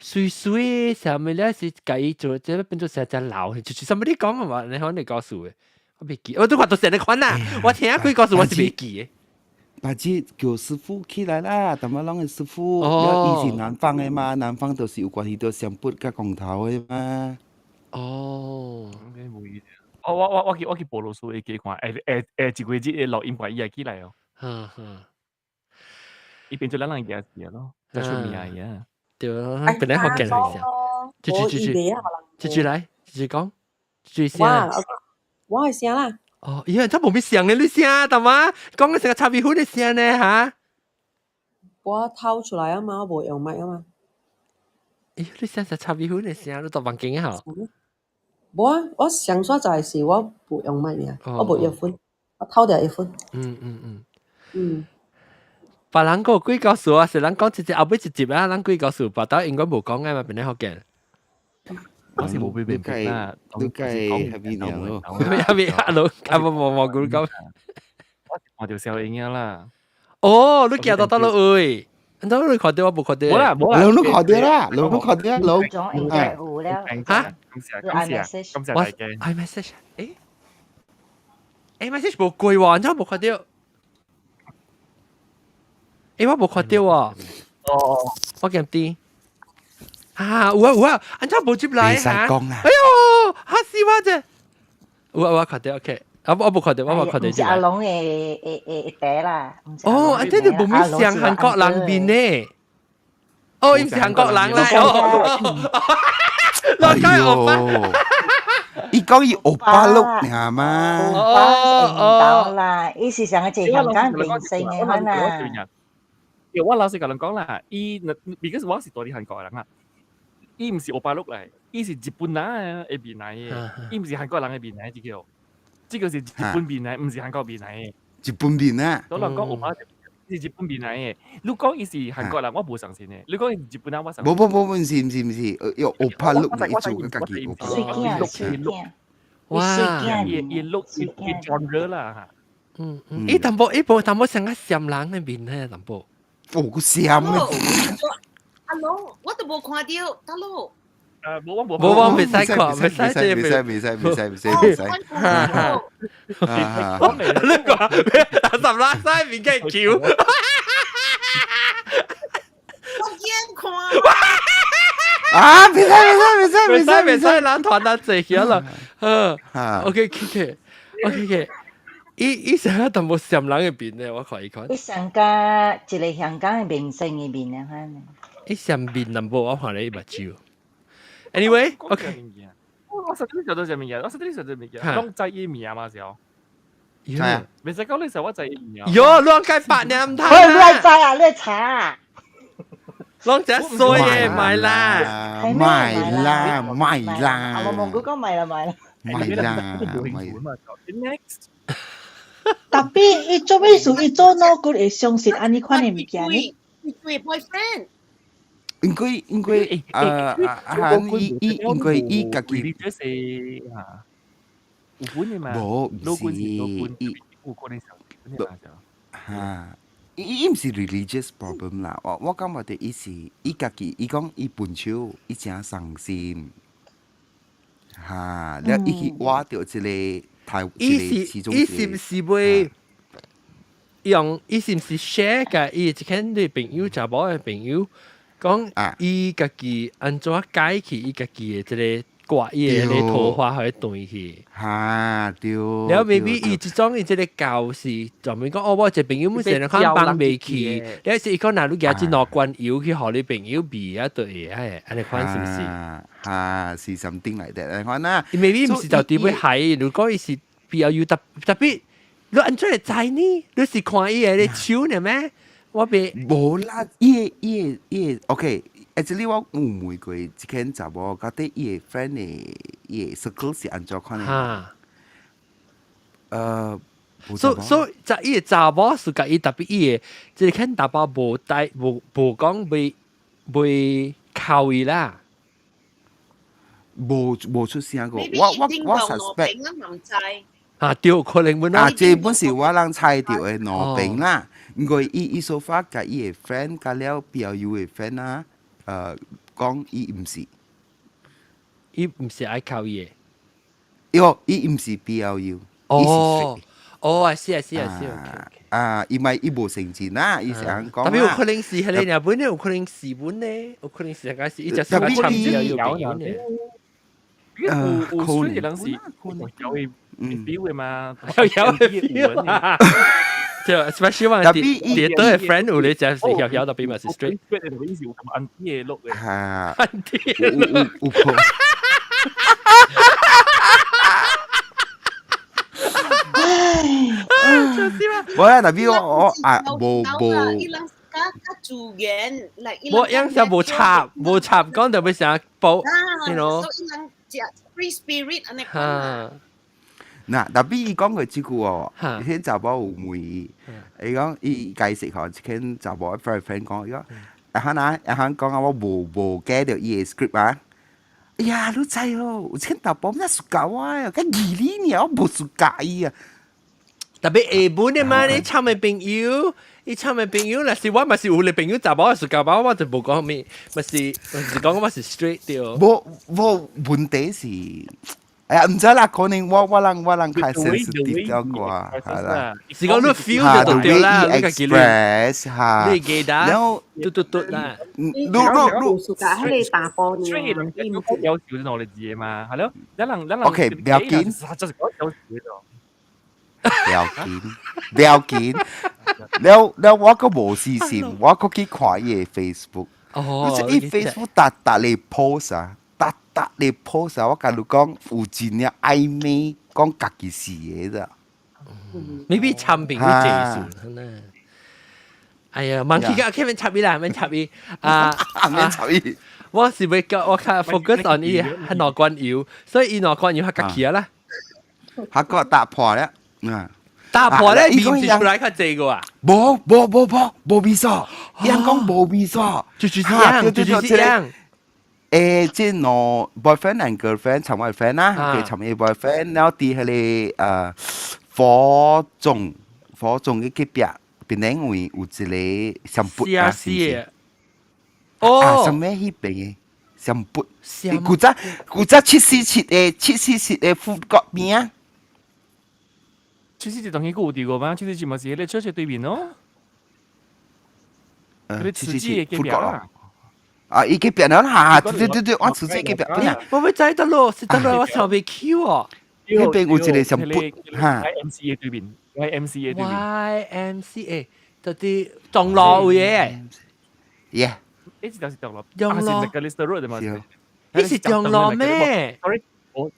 [SPEAKER 1] 媠媠啥物咧，是共伊做這變做成隻老，就是啥物你講嘛？你可能告訴的，我袂記，我都看到成個款啦。我聽幾告訴我是袂記的。
[SPEAKER 9] 把這叫師傅起來啦，淡薄攏的師傅，伊是南方的嘛，南方就是有關係著上筆佮光頭的嘛。
[SPEAKER 1] 哦。
[SPEAKER 3] 我去菠蘿酥會記看，下下下一個月的錄音看伊會起來哦。
[SPEAKER 1] 哈哈，
[SPEAKER 3] 伊變做咱人嘅事咯，就出名嘅。
[SPEAKER 1] 對啊，本來好見一下。繼續繼續，繼續來，繼續講，繼續聲。
[SPEAKER 4] 我係聲啦。
[SPEAKER 1] 哦，咦，真無咩聲嘅，你聲，大媽講嘅成個茶米粉的聲呢嚇？
[SPEAKER 4] 我透出來啊嘛，我無用麥啊嘛。
[SPEAKER 1] 咦，你聲是茶米粉的聲，你到房間吼？
[SPEAKER 4] 無啊，我上煞就係是我無用麥爾，我無藥粉，我偷掉藥粉。
[SPEAKER 1] 別人個幾故事啊，是人講一集後尾一集啊，咱幾故事，別兜應該無講嘅嘛，變咧福建。
[SPEAKER 3] 我是無被明白啦，
[SPEAKER 9] 你計係邊年咯？
[SPEAKER 1] 係邊阿老阿無無無講講。
[SPEAKER 3] 我是看著小英啦。
[SPEAKER 1] 哦，你行到佗落位？你你看著我無看著？
[SPEAKER 3] 無啦無啦，
[SPEAKER 9] 攏攏看著啦，攏攏看著攏。
[SPEAKER 8] 總應該有了。
[SPEAKER 1] 嚇？
[SPEAKER 3] 感謝感謝感謝大家。
[SPEAKER 1] iMessage，誒？iMessage 無過喎，你無看著？誒，我無看著喎。
[SPEAKER 3] 哦。
[SPEAKER 1] 我見啲。啊，有啊有啊，按怎無接來嚇？哎喲，嚇死我啫！有啊有啊，看著 OK。啊，我無看著，我無看著。
[SPEAKER 8] 毋是阿龍的茶啦。
[SPEAKER 1] 哦，啊，這就無咩像韓國人面呢？哦，伊毋是韓國人啦。哦，老街歐巴。
[SPEAKER 9] 伊講伊歐巴碌爾嘛？
[SPEAKER 8] 歐巴緣投啦，伊是上個一個香港明星的款啊。
[SPEAKER 3] 我老實共人講啦，伊 because 我是住佇韓國的人啊，伊毋是歐巴碌來，伊是日本人的面來的，伊毋是韓國人的面來，這個。這個是日本面來，毋是韓國面來的。
[SPEAKER 9] 日本面啊！
[SPEAKER 3] 我人講歐巴是日本面來的，你講伊是韓國人，我無相信的。你講伊是日本人，我相信。
[SPEAKER 9] 無無無，毋是毋是毋是，用歐巴碌來做家己。
[SPEAKER 8] 水鏡，水鏡。
[SPEAKER 1] 哇！
[SPEAKER 3] 伊伊 look 伊 genre 啦。
[SPEAKER 1] 嗯嗯，伊淡薄伊無淡薄像個閃人的面咧，淡薄。
[SPEAKER 9] 哦，個閃啊！
[SPEAKER 7] 阿龍，我都無看著，大佬。
[SPEAKER 3] 無我無
[SPEAKER 1] 無我袂使看，袂使
[SPEAKER 9] 袂使袂使袂使袂使袂使。
[SPEAKER 1] 你講十拉西面嘅橋。
[SPEAKER 7] 我眼看。
[SPEAKER 9] 啊！袂使袂使袂
[SPEAKER 1] 使袂使袂使，咱團得濟起啦。嗯，OK OK OK OK。伊伊成日淡薄閃人嘅面咧，我看伊看。
[SPEAKER 8] 伊上加一個香港嘅明星嘅面啊，款。
[SPEAKER 1] 伊閃面淡薄，我看咧伊目睭。Anyway，OK。
[SPEAKER 3] 我實際上都隻物件，我實際上隻物件，攏知伊名嘛是哦。
[SPEAKER 1] 係啊，
[SPEAKER 3] 袂使講你時我知伊名。
[SPEAKER 1] 喲，亂解白你唔通。
[SPEAKER 8] 喂，你來知啊？你查。
[SPEAKER 1] 攏只衰嘅，買啦，
[SPEAKER 9] 買啦，買啦。
[SPEAKER 8] 我蒙古講買啦，買啦。
[SPEAKER 9] 買啦，買啦。
[SPEAKER 3] Next。
[SPEAKER 14] Tapi 伊做咩事？伊做腦骨會相信按呢款的物件呢？
[SPEAKER 7] 對 boyfriend。
[SPEAKER 9] 應該應該啊，伊伊應該伊家己。
[SPEAKER 3] 這是嚇，有本的嘛？
[SPEAKER 9] 無，毋是，伊
[SPEAKER 3] 有可能是本的嘛？
[SPEAKER 9] 嚇，伊伊毋是 religious problem 啦。我我感覺的伊是伊家己，伊講伊笨手，伊誠傷心。嚇，了伊去挖著這個台，
[SPEAKER 1] 伊是伊是毋是會用？伊是毋是 share 共伊一間對朋友，查某的朋友？講伊家己按怎解去伊家己的這个掛伊的桃花予伊斷去。
[SPEAKER 9] 哈對。
[SPEAKER 1] 了 maybe 伊這種伊這个教是專門講哦，我一個朋友本身看放袂去，了是伊講若你舉這兩罐油去予你朋友味啊，對，哎，按呢款是毋是？
[SPEAKER 9] 哈，是 something like that 按款啊。
[SPEAKER 1] maybe 毋是就佇欲害，如果伊是比較有特特別，你按怎會知呢？你是看伊的手呢咩？我袂
[SPEAKER 9] 無啦，伊個伊個伊個，OK，actually 我有問過一間查某，到底伊個 friend 的伊個 circle 是按怎款的？
[SPEAKER 1] 哈，
[SPEAKER 9] 所
[SPEAKER 1] 所以就伊個查某是共伊特別伊個，這個間查某無帶無無講袂袂靠伊啦，
[SPEAKER 9] 無無出聲過，我我我 suspect。
[SPEAKER 1] 啊，對，可能本
[SPEAKER 9] 啊，這本是我人猜著的兩邊啦。因為伊伊 so far 共伊的 friend 佮了 PLU 的 friend 啊，講伊毋是，
[SPEAKER 1] 伊毋是愛靠伊的。
[SPEAKER 9] 喲，伊毋是 PLU，
[SPEAKER 1] 哦，哦，啊是啊是啊是，OK。
[SPEAKER 9] 啊，伊咪伊無成真啦，伊是按講。
[SPEAKER 1] 特別有可能是彼个日本的，有可能是本呢，有可能是個是伊就是個參 PLU 朋友呢。
[SPEAKER 3] 有有雖然人是有會 feel 的嘛，
[SPEAKER 1] 有有 feel。就 especially 話啲啲都係 friend 有你就係曉曉特別嘛是 straight。
[SPEAKER 3] straight 的意思有咁 auntie 的 look 的。
[SPEAKER 9] 嚇
[SPEAKER 1] ，auntie
[SPEAKER 9] 有有有可。無啦，特別我我啊無無。
[SPEAKER 7] 較自然，嚟
[SPEAKER 1] 無樣就無插無插，講特別成報，you know。
[SPEAKER 7] 所以人食 free spirit 按呢
[SPEAKER 1] 款。
[SPEAKER 9] 嗱，特別伊講過這句哦，彼查某有問伊，伊講伊解釋吼，這間查某 friend friend 講，伊講，啊哈呐，啊哈講啊，我無無 get 著伊的 script 啊。哎呀，你知哦，有這間查某咩 suka 我啊，佮義理爾，我無 suka 伊啊。
[SPEAKER 1] 特別下本的嘛，你參的朋友，伊參的朋友，若是我嘛是有的朋友查某 suka 我，我就無講咩，嘛是嘛是講我是 straight 對。
[SPEAKER 9] 無無問題是。哎呀，毋知啦，可能我我人我人較 sensitive 了啩，係啦。
[SPEAKER 1] 是講你 feel 就對啦，你家己
[SPEAKER 9] express 嚇，
[SPEAKER 1] 你記得，
[SPEAKER 9] 然後
[SPEAKER 1] 嘟嘟嘟啦。
[SPEAKER 9] 你你你，
[SPEAKER 4] suka 彼个查埔爾，
[SPEAKER 3] 伊毋是要求是兩个字嘛，係咯，咱人咱人
[SPEAKER 9] OK，不要緊，
[SPEAKER 3] 就是講要求咯。
[SPEAKER 9] 不要緊，不要緊。了了，我閣無私心，我閣去看伊的 Facebook。
[SPEAKER 1] 哦，
[SPEAKER 9] 伊 Facebook 逐逐咧 post 啊。逐逐咧 post 啊！我共你講，有真正曖昧，講家己是的咋。
[SPEAKER 1] maybe 參朋友濟數呢。哎呀，忘記個 Kevin 插伊啦，免插伊啊，
[SPEAKER 9] 免插伊。
[SPEAKER 1] 我是欲較我較 focus on 伊係兩罐油，所以伊兩罐油較家己啊啦。
[SPEAKER 9] 較個打破了，嗯。
[SPEAKER 1] 打破咧，面是出來較濟個啊？
[SPEAKER 9] 無無無無無味素，伊人講無味素，
[SPEAKER 1] 就是這樣，就是這樣。
[SPEAKER 9] 誒，這兩 boyfriend and girlfriend 尋我 friend 啦，佢尋伊 boyfriend，然後佇彼个火種火種嘅隔壁邊頂位有一個上撥啊，是
[SPEAKER 1] 哦，
[SPEAKER 9] 啥物彼邊嘅？上撥。古早747的747的 food court 邊啊。
[SPEAKER 3] 747當然有佇過嗎？747嘛是彼個車車對面咯。
[SPEAKER 9] 747 food court 咯。啊，伊隔壁啦，哈，對對對對，我慈濟隔壁，對啊。
[SPEAKER 1] 我欲知得咯，是得咯，我想袂起喎。
[SPEAKER 9] 彼邊有一個上撥哈。
[SPEAKER 3] YMCA 對面，YMCA 對面。
[SPEAKER 1] YMCA 就佇中路位嘅。
[SPEAKER 9] Yeah。
[SPEAKER 3] 呢是就是中路，
[SPEAKER 1] 中路。
[SPEAKER 3] 是 Macalister Road 嘛？
[SPEAKER 1] 呢是中路咩？
[SPEAKER 3] Sorry，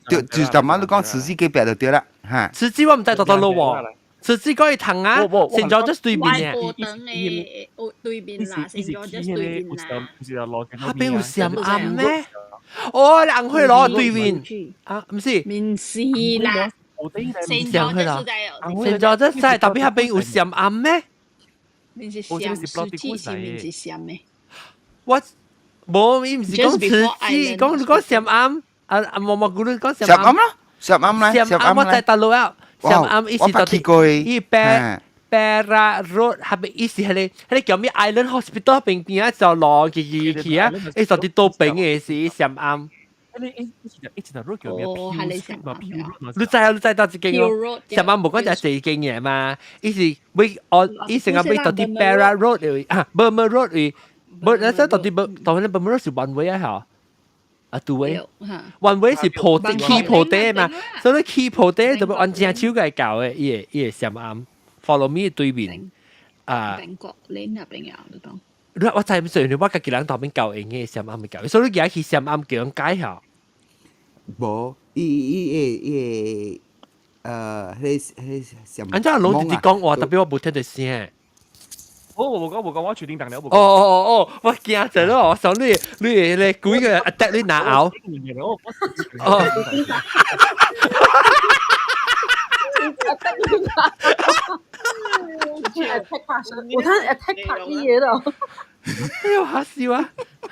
[SPEAKER 9] 對，就頭晚你講慈濟隔壁就對啦，哈。
[SPEAKER 1] 慈濟我毋知佗佗路喎。慈濟嗰個藤啊，聖佐治對面嘅。
[SPEAKER 5] 過燈嘅對面啦，聖佐治對面啦。
[SPEAKER 1] 彼邊有閃暗咩？哦，紅火爐對面啊，毋是。
[SPEAKER 5] 毋是啦，聖佐治
[SPEAKER 1] 聖佐治在，特別彼邊有閃暗咩？
[SPEAKER 5] 你是閃慈濟是毋是閃的？
[SPEAKER 1] 我無，伊毋是講慈濟，講你講閃暗，啊啊毛毛菇你講閃
[SPEAKER 9] 暗咯，閃暗咧，
[SPEAKER 1] 閃暗我在大陸啊。閃暗伊是到底伊 Perak Road 彼邊伊是彼個叫咩 Island Hospital 邊邊啊，就路去去去啊，伊到底佗邊的是閃暗。
[SPEAKER 3] 一條 road 叫咩？
[SPEAKER 1] 你知啊？你知佗一間哦？閃暗無講就係一間嘅嘛，伊是欲哦，伊成個欲到底 Perak Road 位啊，Burma Road 位，無那說到底無，當然 Burma Road 是 one way 啊，嚇。啊，對，one way 是破地起破地嘛，所以起破地就欲按正手來搞的，伊會閃暗，Follow me 對面啊。
[SPEAKER 5] 英國你那邊有你講？
[SPEAKER 1] 你我知唔知？我家己人佗邊教用的閃暗的教，所以你而家去閃暗叫人解下。
[SPEAKER 9] 無，伊伊伊伊彼彼閃。
[SPEAKER 1] 按怎攏直直講話，特別我無聽著聲。
[SPEAKER 3] 我無講無講，我決定當了無。
[SPEAKER 1] 哦哦哦，我驚著咯，我想你你你幾個 attack 你拿拗。哦。
[SPEAKER 7] attack
[SPEAKER 4] 我睇 attack 拍啲嘢咯。
[SPEAKER 1] 哎呦嚇死我！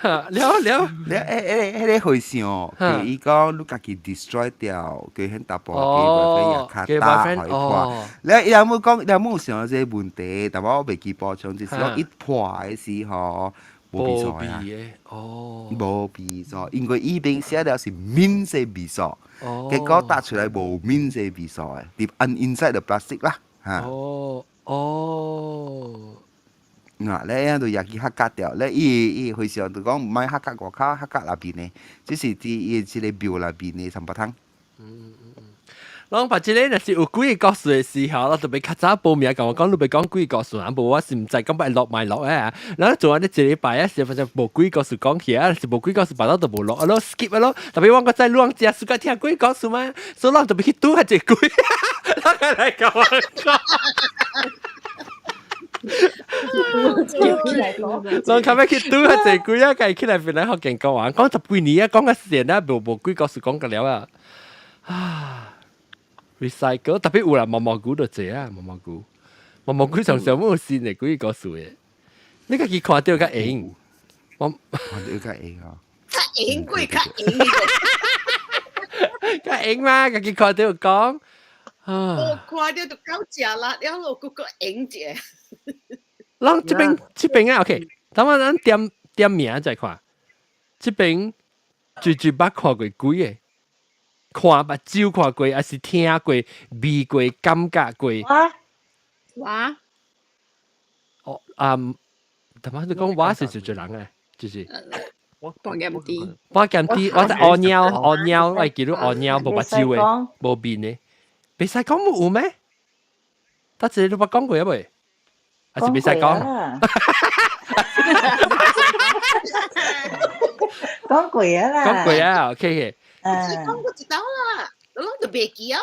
[SPEAKER 1] 了了
[SPEAKER 9] 了，彼個和尚，叫伊講你家己 destroy 掉，叫彼查埔叫卡打予伊看。了伊也無講，伊也無想這個問題，但我袂記補充，就是講伊破的時候無味素啊。
[SPEAKER 1] 哦，
[SPEAKER 9] 無味素，因為伊邊寫了是免洗味素，結果打出來無免洗味素的，佇 inside the plastic 啦，嚇。
[SPEAKER 1] 哦哦。
[SPEAKER 9] 嗱，咧就也去客家掉，咧伊伊和尚就講毋愛客家外口，客家內邊的，只是佇伊這個廟內邊的三白湯。
[SPEAKER 1] 攏把這個若是有幾個故事的時候，我特別較早報名，共我講你欲講幾個故事，啊無我是毋知講欲錄袂錄啊。然後做按呢一禮拜啊，是反正無幾個故事講起啊，是無幾個故事別到就無錄啊咯，skip 啊咯。特別我閣知你攏誠喜歡聽鬼故事嘛，所以咱特別去拄較濟鬼，咱來共我講。攏較欲去拄較濟鬼啊，家起來變來福建講話，講十幾年啊，講較線啊，無無鬼故事講個了啊。啊，recycle 特別有啦，毛毛菇就濟啊，毛毛菇，毛毛菇常常有新的鬼故事的，你家己看著較會，我
[SPEAKER 9] 看著較會哦，
[SPEAKER 7] 較會過較會，
[SPEAKER 1] 較會嘛，家己看著講。
[SPEAKER 7] 我看著就夠食啦，了後閣閣會者。
[SPEAKER 1] 咱這邊這邊啊，OK，等我咱點點名再看，這邊最最捌看過鬼个，看目睭看過，還是聽過、味過、感覺過？
[SPEAKER 8] 我
[SPEAKER 5] 我
[SPEAKER 1] 哦啊，頭先你講我是最最人誒，就是
[SPEAKER 3] 我
[SPEAKER 5] 半減低，
[SPEAKER 1] 半減低，我是烏貓烏貓，我會記得烏貓無目睭的，無面的，袂使講無有咩？得一個你捌講過啊未？還是袂使講？
[SPEAKER 8] 講過啊啦，
[SPEAKER 1] 講過啊，OK。
[SPEAKER 7] 講過一道啦，我攏就袂記啊。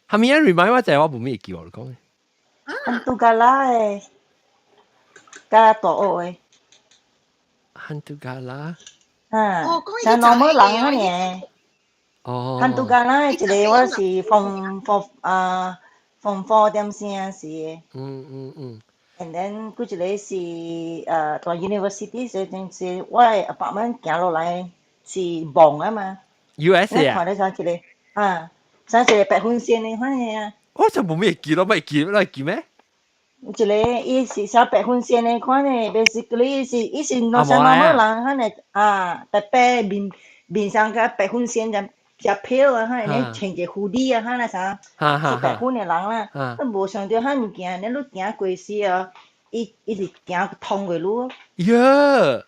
[SPEAKER 1] 係咪啊？remind 我就係我無咩記我講。
[SPEAKER 8] 漢都加拉的，佮大學的。
[SPEAKER 1] 漢都加拉。
[SPEAKER 8] 啊，像normal 人按呢。
[SPEAKER 1] 哦。
[SPEAKER 8] 漢都加拉的一個我是 form four 啊，form four 點聲是。And then 閣一個是蹛 university 時陣是我的 apartment 行落來是望啊嘛。
[SPEAKER 1] US 啊。
[SPEAKER 8] 看到像一個啊，像一個白粉線的款的啊。
[SPEAKER 1] 我就無咩記咯，咪記，你會記咩？
[SPEAKER 8] 一個伊是寫白粉線的款的，basically 是伊是兩三媽媽人，彼個啊，白白面面上個白粉線就食票啊，彼個穿一個 hoodie 啊，彼個啥，是白粉的人啦。都無想著彼物件，你行過時啊，伊伊是行通過你。
[SPEAKER 1] 喲！
[SPEAKER 8] 啊，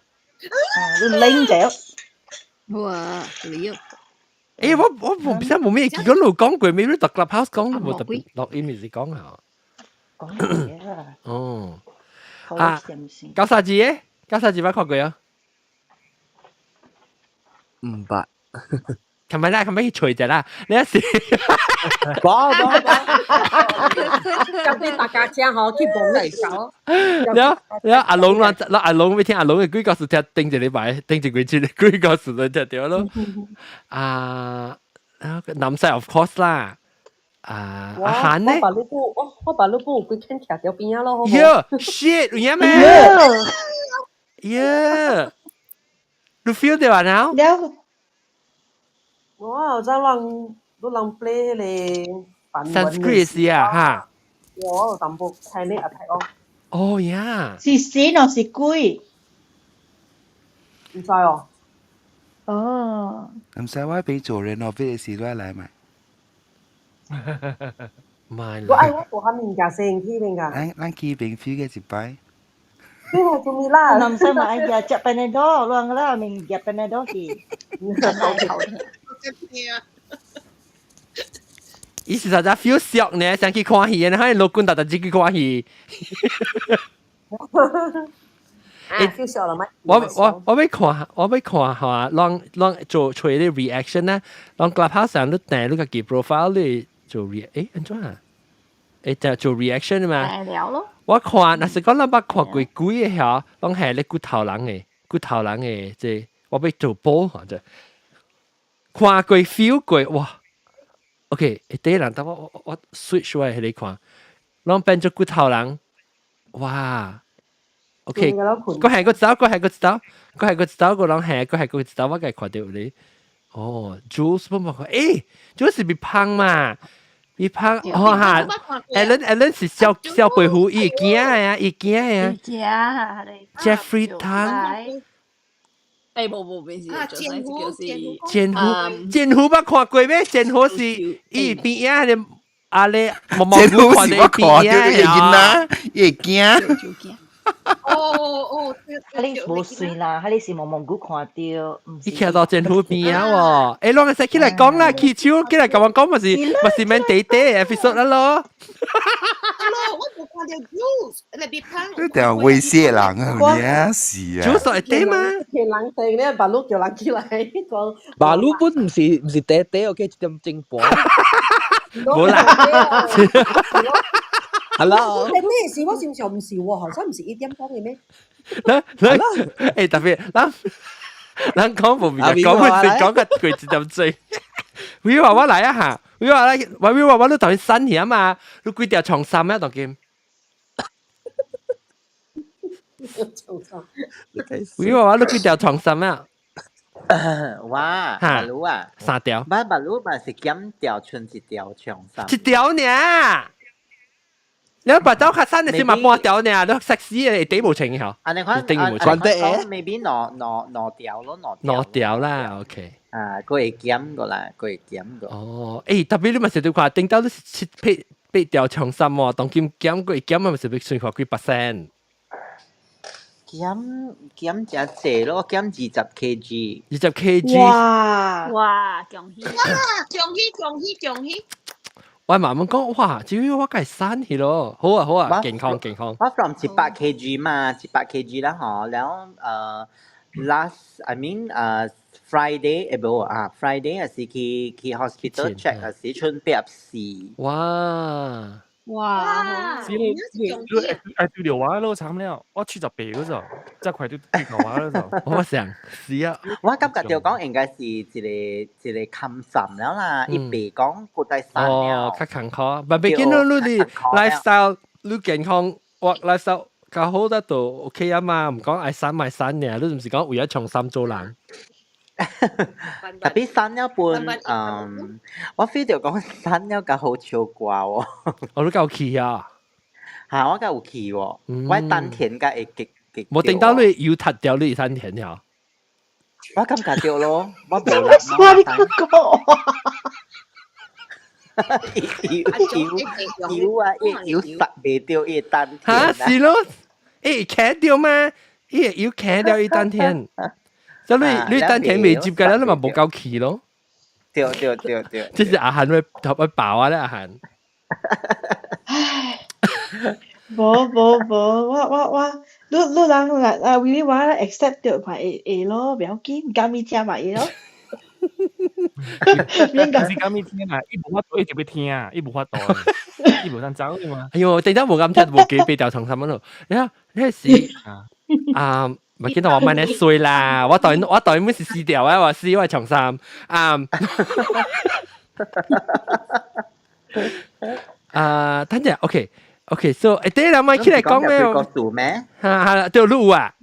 [SPEAKER 8] 你拎者。
[SPEAKER 5] 哇！你又〜
[SPEAKER 1] 欸，我我冇真冇咩見過路講過，咩你讀 Clubhouse 講都冇特別錄音咪是講下。
[SPEAKER 8] 講嘢啦。
[SPEAKER 1] 哦。啊，九三字嘅，九三字捌看過啊？
[SPEAKER 6] 毋捌。
[SPEAKER 1] 琴日啦，琴日去除者啦，你一時。
[SPEAKER 6] 講講講。
[SPEAKER 4] 咁啲大家姐嗬去幫你手。
[SPEAKER 1] 了了，阿龍啦，阿龍要聽阿龍嘅幾個字聽，頂一禮拜，頂一個月，幾個字就聽著咯。啊，南西 of course 啦。啊，阿韓呢？
[SPEAKER 4] 我把你不，我我把你不有幾間徛條邊仔咯，好無？
[SPEAKER 1] 喲，shit，有影咩？喲，你 feel 到啊？now？
[SPEAKER 14] 了。
[SPEAKER 4] 我有走人，你人 play 彼個梵文
[SPEAKER 1] Sanskrit 是啊，哈。
[SPEAKER 4] 我有淡薄聽你阿睇哦。
[SPEAKER 1] 哦呀。
[SPEAKER 14] 是神還是鬼？
[SPEAKER 4] 毋知哦。
[SPEAKER 14] 哦。
[SPEAKER 9] 毋使我俾做 renovate 時我來買。
[SPEAKER 1] 買。
[SPEAKER 4] 我愛我大漢物件先去邊個？
[SPEAKER 9] 咱咱去邊 feel 嘅一擺。
[SPEAKER 4] 你係做咩啦？
[SPEAKER 8] 唔使買呀，食 Panadol，亂啦，明食 Panadol 去。
[SPEAKER 1] 伊是啥子 feel 俗呢？想去看戲，然後老公特特自己看戲。
[SPEAKER 4] 啊，feel 俗了咩？
[SPEAKER 1] 我我我欲看，我欲看下，攏攏做出啲 reaction 呢？攏 Clubhouse 上你訂你家己 profile 你做 re，欸，按怎啊？欸，就做 reaction 嘛？
[SPEAKER 5] 了咯。
[SPEAKER 1] 我看，若是講咱捌看過幾個遐，攏係咧骨頭人的，骨頭人的，這我欲做波嚇這。看過 feel 過，哇！OK，第一人等我我我 switch 我彼個看，攏變做骨頭人，哇！OK，個係個走，個係個走，個係個走，個人係個係個走，我該看著你。哦，Jules 不嘛看，欸，Jules 是變胖嘛？變胖，哦哈，Alan Alan 是小小皮膚，伊會驚啊，伊驚啊。
[SPEAKER 5] 驚
[SPEAKER 1] Jeffrey Tang。
[SPEAKER 5] 欸，無無，袂是，
[SPEAKER 7] 劍湖
[SPEAKER 1] 劍湖劍湖捌看過咩？劍湖是伊邊仔咧，阿咧毛毛
[SPEAKER 9] 劍湖是我看著伊囡仔，伊會驚。
[SPEAKER 7] 哦哦，
[SPEAKER 8] 彼個無算啦，彼個是毛毛菇看著。
[SPEAKER 1] 伊徛到劍湖邊仔喎，欸，攏會使起來講啦，起手起來共我講，嘛是嘛是免短短 episode 啦咯。
[SPEAKER 7] Hello，我無看著 Jules，你別胖。
[SPEAKER 9] 你定威脅人啊？你是啊
[SPEAKER 1] ？Jules 會短嗎？
[SPEAKER 4] 叫人定咧，巴魯叫人起來講。
[SPEAKER 6] 巴魯本毋是毋是短短，OK，一點鐘半。
[SPEAKER 1] 無啦。
[SPEAKER 6] Hello。
[SPEAKER 4] 咩事？我正常毋是喎，好像毋是一點半嘅咩？
[SPEAKER 1] 咱咱欸特別，咱咱講無明，講不是講個過一點鐘。威話我來啊哈，威話來，我威話我你頭先瘦去啊嘛，你幾條長衫啊當今？威話我你幾條長衫啊？
[SPEAKER 15] 哇，巴魯啊，
[SPEAKER 1] 三條。
[SPEAKER 15] 巴巴魯嘛是減條，剩一條長衫。
[SPEAKER 1] 一條爾。你白走較瘦的是嘛半條爾，你 sexy 的底無穿吼。
[SPEAKER 15] 按呢款，
[SPEAKER 1] 頂無穿。
[SPEAKER 15] maybe 兩兩兩條咯，兩
[SPEAKER 1] 兩條啦，OK。
[SPEAKER 15] 啊，閣會減過啦，閣會減過。
[SPEAKER 1] 哦，欸，特別你嘛是對看，頂到你是七八八條長衫喎，當今減過減嘛是欲算看幾 percent。
[SPEAKER 15] 減減誠濟咯，減20 kg。20
[SPEAKER 1] kg。
[SPEAKER 14] 哇！
[SPEAKER 5] 哇，恭喜！
[SPEAKER 7] 哇，恭喜恭喜恭喜！
[SPEAKER 1] 我媽媽講，哇，這個我該瘦去咯，好啊好啊，健康健康。
[SPEAKER 15] 我 from 100 kg 嘛，100 kg 啦嗬，然後last I mean Friday 誒無啊，Friday 也是去去 hospital check 也是剩84。
[SPEAKER 1] 哇！
[SPEAKER 5] 哇！
[SPEAKER 3] 是你你愛對著我咯，慘了，我78嗰陣，這快就對著我了就。
[SPEAKER 1] 我想是啊，
[SPEAKER 15] 我感覺著講應該是一個一個坎站了啦，伊袂講閣再瘦了。
[SPEAKER 1] 哦，較艱苦，但畢竟你你 lifestyle 你健康，我 lifestyle 較好得就 OK 啊嘛，毋講愛瘦愛瘦爾，你毋是講為咗長衫做人。
[SPEAKER 15] 特別瘦了本，嗯，我 feel 著講瘦了較好唱歌哦。
[SPEAKER 1] 我都夠氣啊！
[SPEAKER 15] 嚇，我敢有去喎，我丹田敢會極極。
[SPEAKER 1] 無定到你油踢掉你丹田了。
[SPEAKER 15] 我感覺到咯，我無力。
[SPEAKER 14] 我你講話。
[SPEAKER 15] 油油油啊！伊油塞袂掉伊丹田。
[SPEAKER 1] 嚇是咯，伊徛掉嘛？伊油徛掉伊丹田。所以你丹田未接嘅啦，你咪無夠氣咯。
[SPEAKER 15] 對對對對。
[SPEAKER 1] 這是阿韓會頭會爆啊咧，阿韓。
[SPEAKER 14] 唉，無無無，我我我，你你人來啊，為你我 accept 到嘛會會咯，不要緊，敢咪聽嘛會咯。
[SPEAKER 3] 免講是敢咪聽啊，伊無法度，伊就欲聽，伊無法度，伊無通走的嘛。
[SPEAKER 1] 哎喲，突然間無咁聽，無記被掉床上乜咯？你睇，你是啊？咪見到我問你衰啦！我當我當然是死掉啊！我死我長衫啊！啊，等陣，OK OK，so 誒，等下咪起來講咩？
[SPEAKER 15] 個數咩？
[SPEAKER 1] 哈哈，對路啊！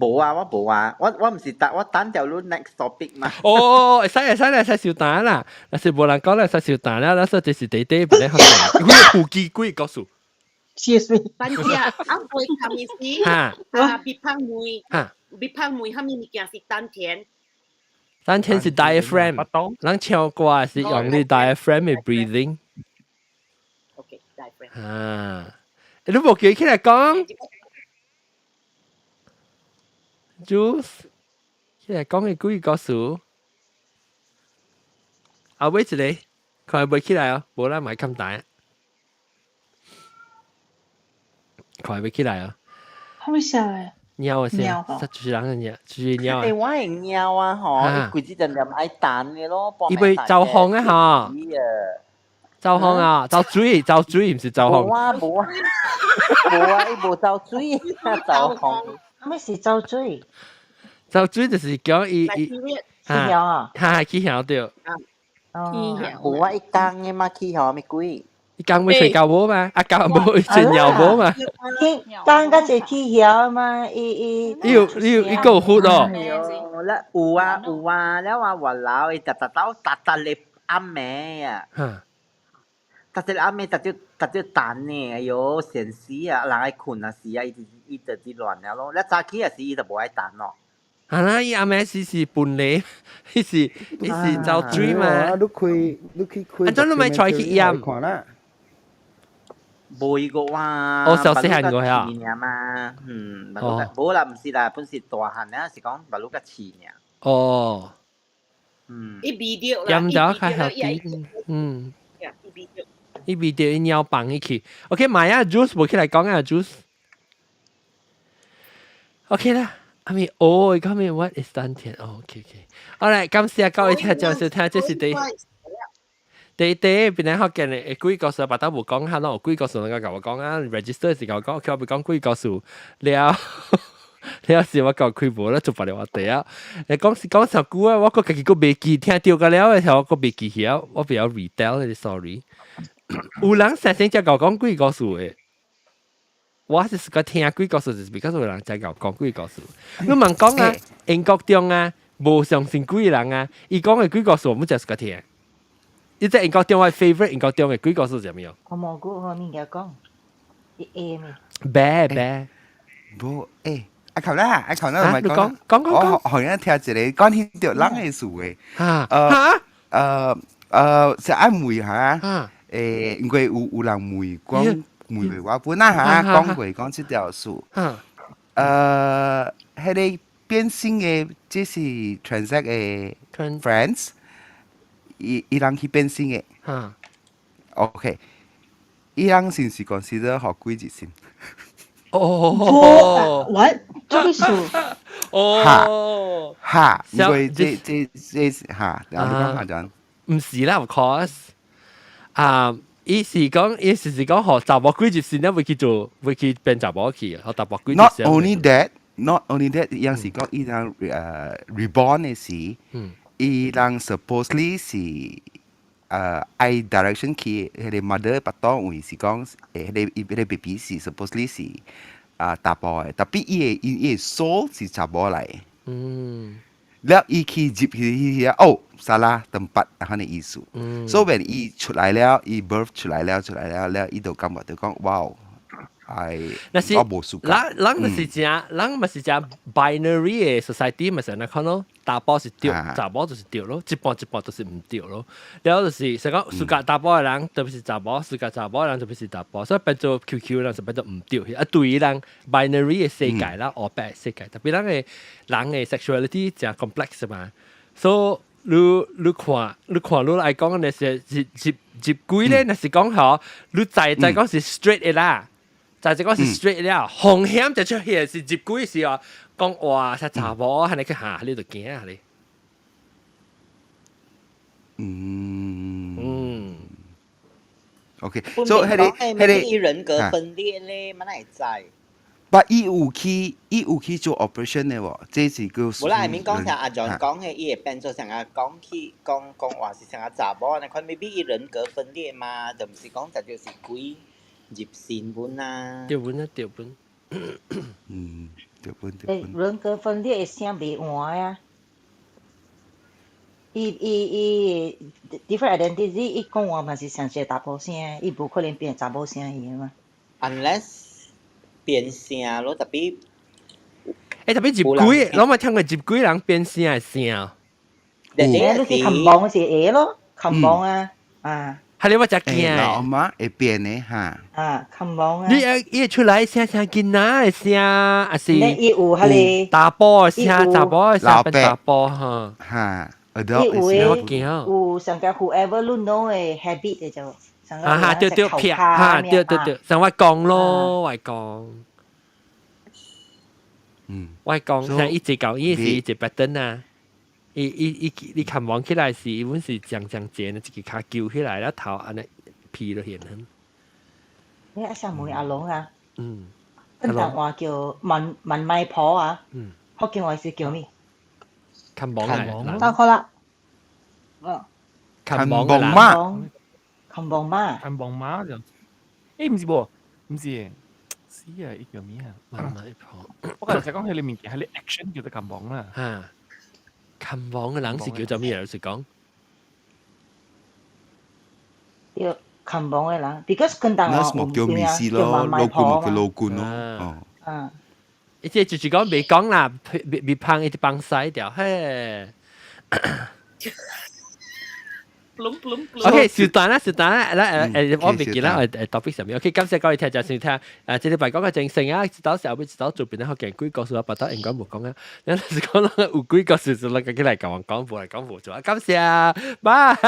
[SPEAKER 15] 無啊，我無啊，我我毋是答我等條路 next topic 嘛。
[SPEAKER 1] 哦，會使會使會使小等啦，若是無人講咧，會使小等啦，那說這是弟弟本來學的，幾個幾個告訴。
[SPEAKER 14] Excuse me。
[SPEAKER 7] 等下，啊，會含意思，啊，別胖妹，別胖妹，蝦米物件是丹田？
[SPEAKER 1] 丹田是 diaphragm，咱唱歌是用你 diaphragm 的 breathing。
[SPEAKER 7] OK，diaphragm。
[SPEAKER 1] 啊，你無記起來講？Juice，起來講嘅幾個故事。啊，尾一個，看袂起來哦，無咱買咁大。看袂起來哦。
[SPEAKER 14] 啥物聲咧？
[SPEAKER 1] 貓的聲，就是人的貓，就是貓。
[SPEAKER 15] 欸，我的貓啊吼，伊規日就念愛彈的咯，
[SPEAKER 1] 伊會走風的吼。走風啊，走水，走水，毋是走風。
[SPEAKER 15] 無啊無啊，無啊，伊無走水，走風。
[SPEAKER 8] 啥物是走水？
[SPEAKER 1] 走水就是講伊伊
[SPEAKER 8] 起曉啊，
[SPEAKER 1] 哈起曉對。
[SPEAKER 15] 哦，無啊，伊工的嘛起曉咪鬼。
[SPEAKER 1] 伊工會睡覺無嘛？啊，工無睡尿無嘛？
[SPEAKER 8] 工甲一起曉嘛？伊伊
[SPEAKER 1] 伊有伊有伊閣有血哦。
[SPEAKER 15] 咧有啊有啊，了啊外老伊逐逐走逐逐日暗暝啊。逐日暗暝逐日逐日等呢，哎喲，善死啊！人愛睏啊死啊，伊就伊就佇亂了咯。了早起也是伊就無愛等咯。
[SPEAKER 1] 啊啦，伊暗暝時是分離，伊是伊是走水嘛。
[SPEAKER 9] 你開你去開。
[SPEAKER 1] 啊，怎你咪出去驗？
[SPEAKER 9] 看啦。
[SPEAKER 15] 無伊個哇，
[SPEAKER 1] 哦，小細漢個呀。
[SPEAKER 15] 嘛，嗯，無啦，毋是啦，本是大漢啊，是講目睭較刺爾。
[SPEAKER 1] 哦。
[SPEAKER 15] 嗯。
[SPEAKER 7] 伊味著啦，
[SPEAKER 1] 驗咗較曉啲，嗯。
[SPEAKER 7] 伊味著。
[SPEAKER 1] 伊味著伊尿放入去。OK，買啊，juice 無起來講啊，juice。OK 啦，阿咪哦，伊講咩？What is 丹田？哦，OK OK。好來，感謝各位聽眾收聽，這是第。第第邊咧學見嘅鬼故事，白頭無講下咯，鬼故事人家共我講啊，register 時共我講，佢話講鬼故事了，了時我講開無啦，做別了話題啊。誒講是講上久啊，我閣家己閣袂記，聽著個了的時候，我閣袂記起啊，我比較 retell 的 sorry。有人實先才共我講鬼故事的，我是個聽鬼故事，就是比較有人才共我講鬼故事。你問講啊，英國中啊，無相信鬼人啊，伊講的鬼故事，我們就是個聽。你在英國中我 favorite 英國中的鬼故事是啥物哦？
[SPEAKER 8] 我無久好物件講，伊會咩？
[SPEAKER 1] 白白，
[SPEAKER 9] 無欸，阿球啦，阿球啦，唔係
[SPEAKER 1] 講講講
[SPEAKER 9] 我好像聽一個講起著人的事的。
[SPEAKER 1] 嚇
[SPEAKER 9] 嚇？是愛問下，欸，因為有有人問講問過我本啊嚇，講過講這條事。彼個變性的，這是 transact 的 friends。伊伊人去變性的。OK，伊人是毋是 consider 予鬼入身？
[SPEAKER 1] 哦
[SPEAKER 14] ，what？這個數？
[SPEAKER 1] 哦，
[SPEAKER 9] 哈，因為這這這哈，然後你講下講。
[SPEAKER 1] 毋是啦，of course。啊，伊是講，伊是是講，予查某鬼入身，咧會去做，會去變查某去，予查某鬼入身。
[SPEAKER 9] Not only that, not only that，伊人是講伊人reborn 的時。伊人 supposedly 是愛 direction 去彼個 mother 腹肚位是講彼個伊彼個 baby 是 supposedly 是啊查埔的，tapi 伊的伊伊的 soul 是查某來的。了伊去入去去哦，salah tempat 按呢意思。所以 when 伊出來了，伊 birth 出來了，出來了，了伊就感覺就講哇，係，
[SPEAKER 1] 那是
[SPEAKER 9] 我無暑
[SPEAKER 1] 人人就是正，人嘛是正 binary 的 society 嘛是按呢看咯，查埔是對，查某就是對咯，一半一半就是毋對咯。了就是說講暑假查埔的人特別是查某，暑假查某的人特別是查埔，所以變做 QQ 人就變做毋對。啊，對人 binary 的世界啦，黑白世界，特別人的人的 sexuality 誠 complex 嘛，所以你看你愛講的是入入入鬼咧，若是講吼，你知知講是 straight 的啦。就這個是 straight 了，風險就出現是入鬼時哦，講哇，啥查某，係你去嚇，你就驚啊你。
[SPEAKER 9] 嗯
[SPEAKER 1] 嗯
[SPEAKER 9] ，OK，所以彼個彼
[SPEAKER 15] 個人格分裂咧，嘛哪會知？
[SPEAKER 9] 不，伊有去做 operation 的喎，這是叫。
[SPEAKER 15] 無啦，下面講像阿 John 講的，伊會變做像阿講去講講話是像阿查某，那款 maybe 伊人格分裂嘛，就毋是講就就是鬼。入線本啊，
[SPEAKER 1] 對本啊，對本。
[SPEAKER 9] 嗯，對本對本。
[SPEAKER 8] 人格分裂的聲袂換啊！伊伊伊 different identity，伊講話嘛是像一個查埔聲，伊無可能變查某聲伊嘛。
[SPEAKER 15] Unless 變聲咯，特別。
[SPEAKER 1] 欸，特別入鬼，我嘛聽過入鬼人變聲的聲。
[SPEAKER 8] 你去看網是會咯，看網啊，啊。
[SPEAKER 1] 係你我真驚。
[SPEAKER 9] 老媽會變的哈。
[SPEAKER 8] 啊，看網啊。
[SPEAKER 1] 你啊，伊出來聲聲囡仔的聲，還是？
[SPEAKER 8] 伊有彼個
[SPEAKER 1] 查埔的聲，查某的聲變查埔哈。
[SPEAKER 9] 哈，
[SPEAKER 8] 伊有的有上個 whoever you know 的 habit 的就。
[SPEAKER 1] 啊哈，對對撇，哈對對對，像我講咯，我講。
[SPEAKER 9] 嗯。
[SPEAKER 1] 我講，像一直講，伊是一個 pattern 啊。伊伊伊你看望起來是，伊本是長長尖的，一個跤揪起來，了頭按呢皮落去。
[SPEAKER 8] 你阿想問阿龍啊？
[SPEAKER 1] 嗯。
[SPEAKER 8] 廣東話叫問問米婆啊？
[SPEAKER 1] 嗯。
[SPEAKER 8] 福建話是叫咩？
[SPEAKER 1] 看網啊！
[SPEAKER 14] 得好啦。哦。
[SPEAKER 1] 看網
[SPEAKER 9] 媽。
[SPEAKER 8] 看網媽。
[SPEAKER 3] 看網媽就，欸，毋是無，毋是，死啊！伊叫咩啊？
[SPEAKER 1] 問米婆。
[SPEAKER 3] 我剛才講彼个物件，彼个 action 叫做看網啦。
[SPEAKER 1] 哈。看網的人是叫做咩？老實講。
[SPEAKER 8] 對，看網的人，because 廣東話
[SPEAKER 9] 有叫米絲咯，老官咪叫老官咯。哦。
[SPEAKER 8] 啊。
[SPEAKER 1] 伊這就是講袂講啦，袂袂芳伊就放屎掉，嘿。OK，小段啦，小段啦，來我袂記啦，topic 上面。OK，感謝各位聽眾收聽。這禮拜講個正性啊，到時後尾到做邊咧，學見幾個數，巴肚應該無講啊。你是講有幾個數，就來個來講講無來講無做啊。感謝，拜。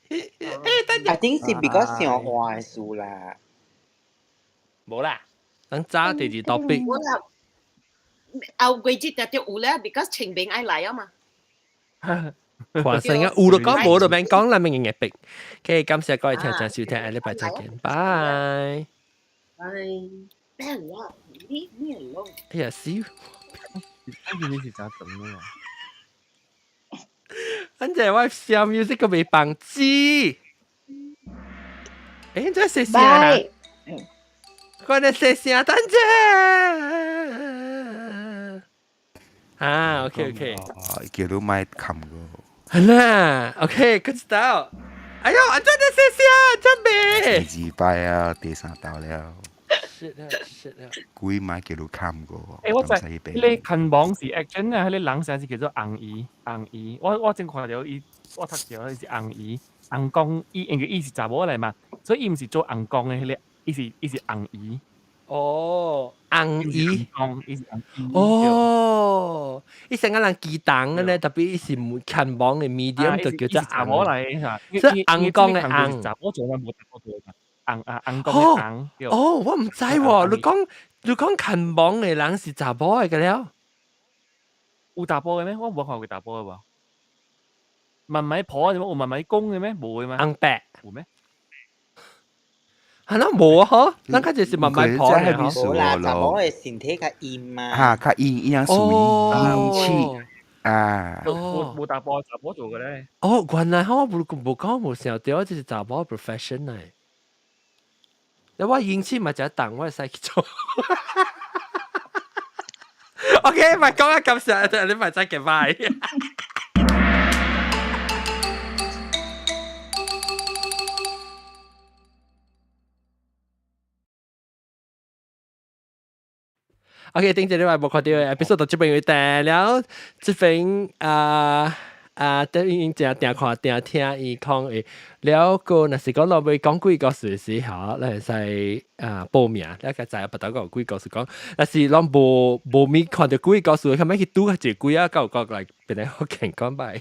[SPEAKER 15] I think 是比較像話的事啦。
[SPEAKER 1] 無啦，咱早第二 topic。
[SPEAKER 7] 無啦，後季節就有咧，because 清明愛來啊嘛。
[SPEAKER 1] 看成啊，有就講，無就免講啦，免硬硬逼。OK，感謝各位聽眾收聽，下禮拜再見，拜。
[SPEAKER 7] 拜。Leave me alone。
[SPEAKER 1] 哎呀，死！
[SPEAKER 3] 你是咋整的啊？
[SPEAKER 1] 反正我小 music 個未放止。欸，這是啥？我咧說聲等者。啊，OK OK。
[SPEAKER 9] 叫你莫冚個。
[SPEAKER 1] 係啦，OK，佢知道。哎呦，真係謝謝，真美。
[SPEAKER 9] 第二擺啊，第三道了。
[SPEAKER 1] 是了，是了。
[SPEAKER 9] 鬼買叫你冚個。
[SPEAKER 3] 欸，我知，彼個看網是 action 啊，彼個人聲是叫做紅姨，紅姨。我正看著伊，我讀著伊是紅姨，紅公，伊因為伊是查某來嘛，所以伊毋是做紅公的彼個，伊是紅姨。
[SPEAKER 1] 哦，紅姨，
[SPEAKER 3] 伊是紅姨。
[SPEAKER 1] 哦，伊成個人激動的咧，特別伊是看網的 medium 就叫做
[SPEAKER 3] 查某來的，
[SPEAKER 1] 所以紅公的紅。
[SPEAKER 3] 查某做嘛無查某做嘛，紅啊紅公的紅。
[SPEAKER 1] 哦，我毋知喎，你講看網的人是查某的個了？
[SPEAKER 3] 有查埔的咩？我無看過查埔的無。問米婆的咩？有問米公的咩？無的咩？
[SPEAKER 1] 紅白
[SPEAKER 3] 有咩？
[SPEAKER 1] 係咯，無啊，嗬，咱較就是問米婆的嗬。
[SPEAKER 15] 無啦，查某的身體較硬嘛。
[SPEAKER 9] 嚇，較硬，伊樣屬於硬氣啊。
[SPEAKER 3] 無查埔，查某做的咧。
[SPEAKER 1] 哦，原來我無無講無想到，這是查某 profession 嚟。你我英氣嘛，就當我會使去做。OK，咪講啊，感謝，你咪再見，拜。OK，頂一禮拜無看到 episode 到這邊為定了，這邊啊啊，等於正定看定聽伊講會，了個若是講落尾講鬼故事時候，咱會使啊報名，了個知不得個鬼故事講，若是攏無無咪看到鬼故事，後尾去拄一個鬼啊，夠夠來變來好健講拜。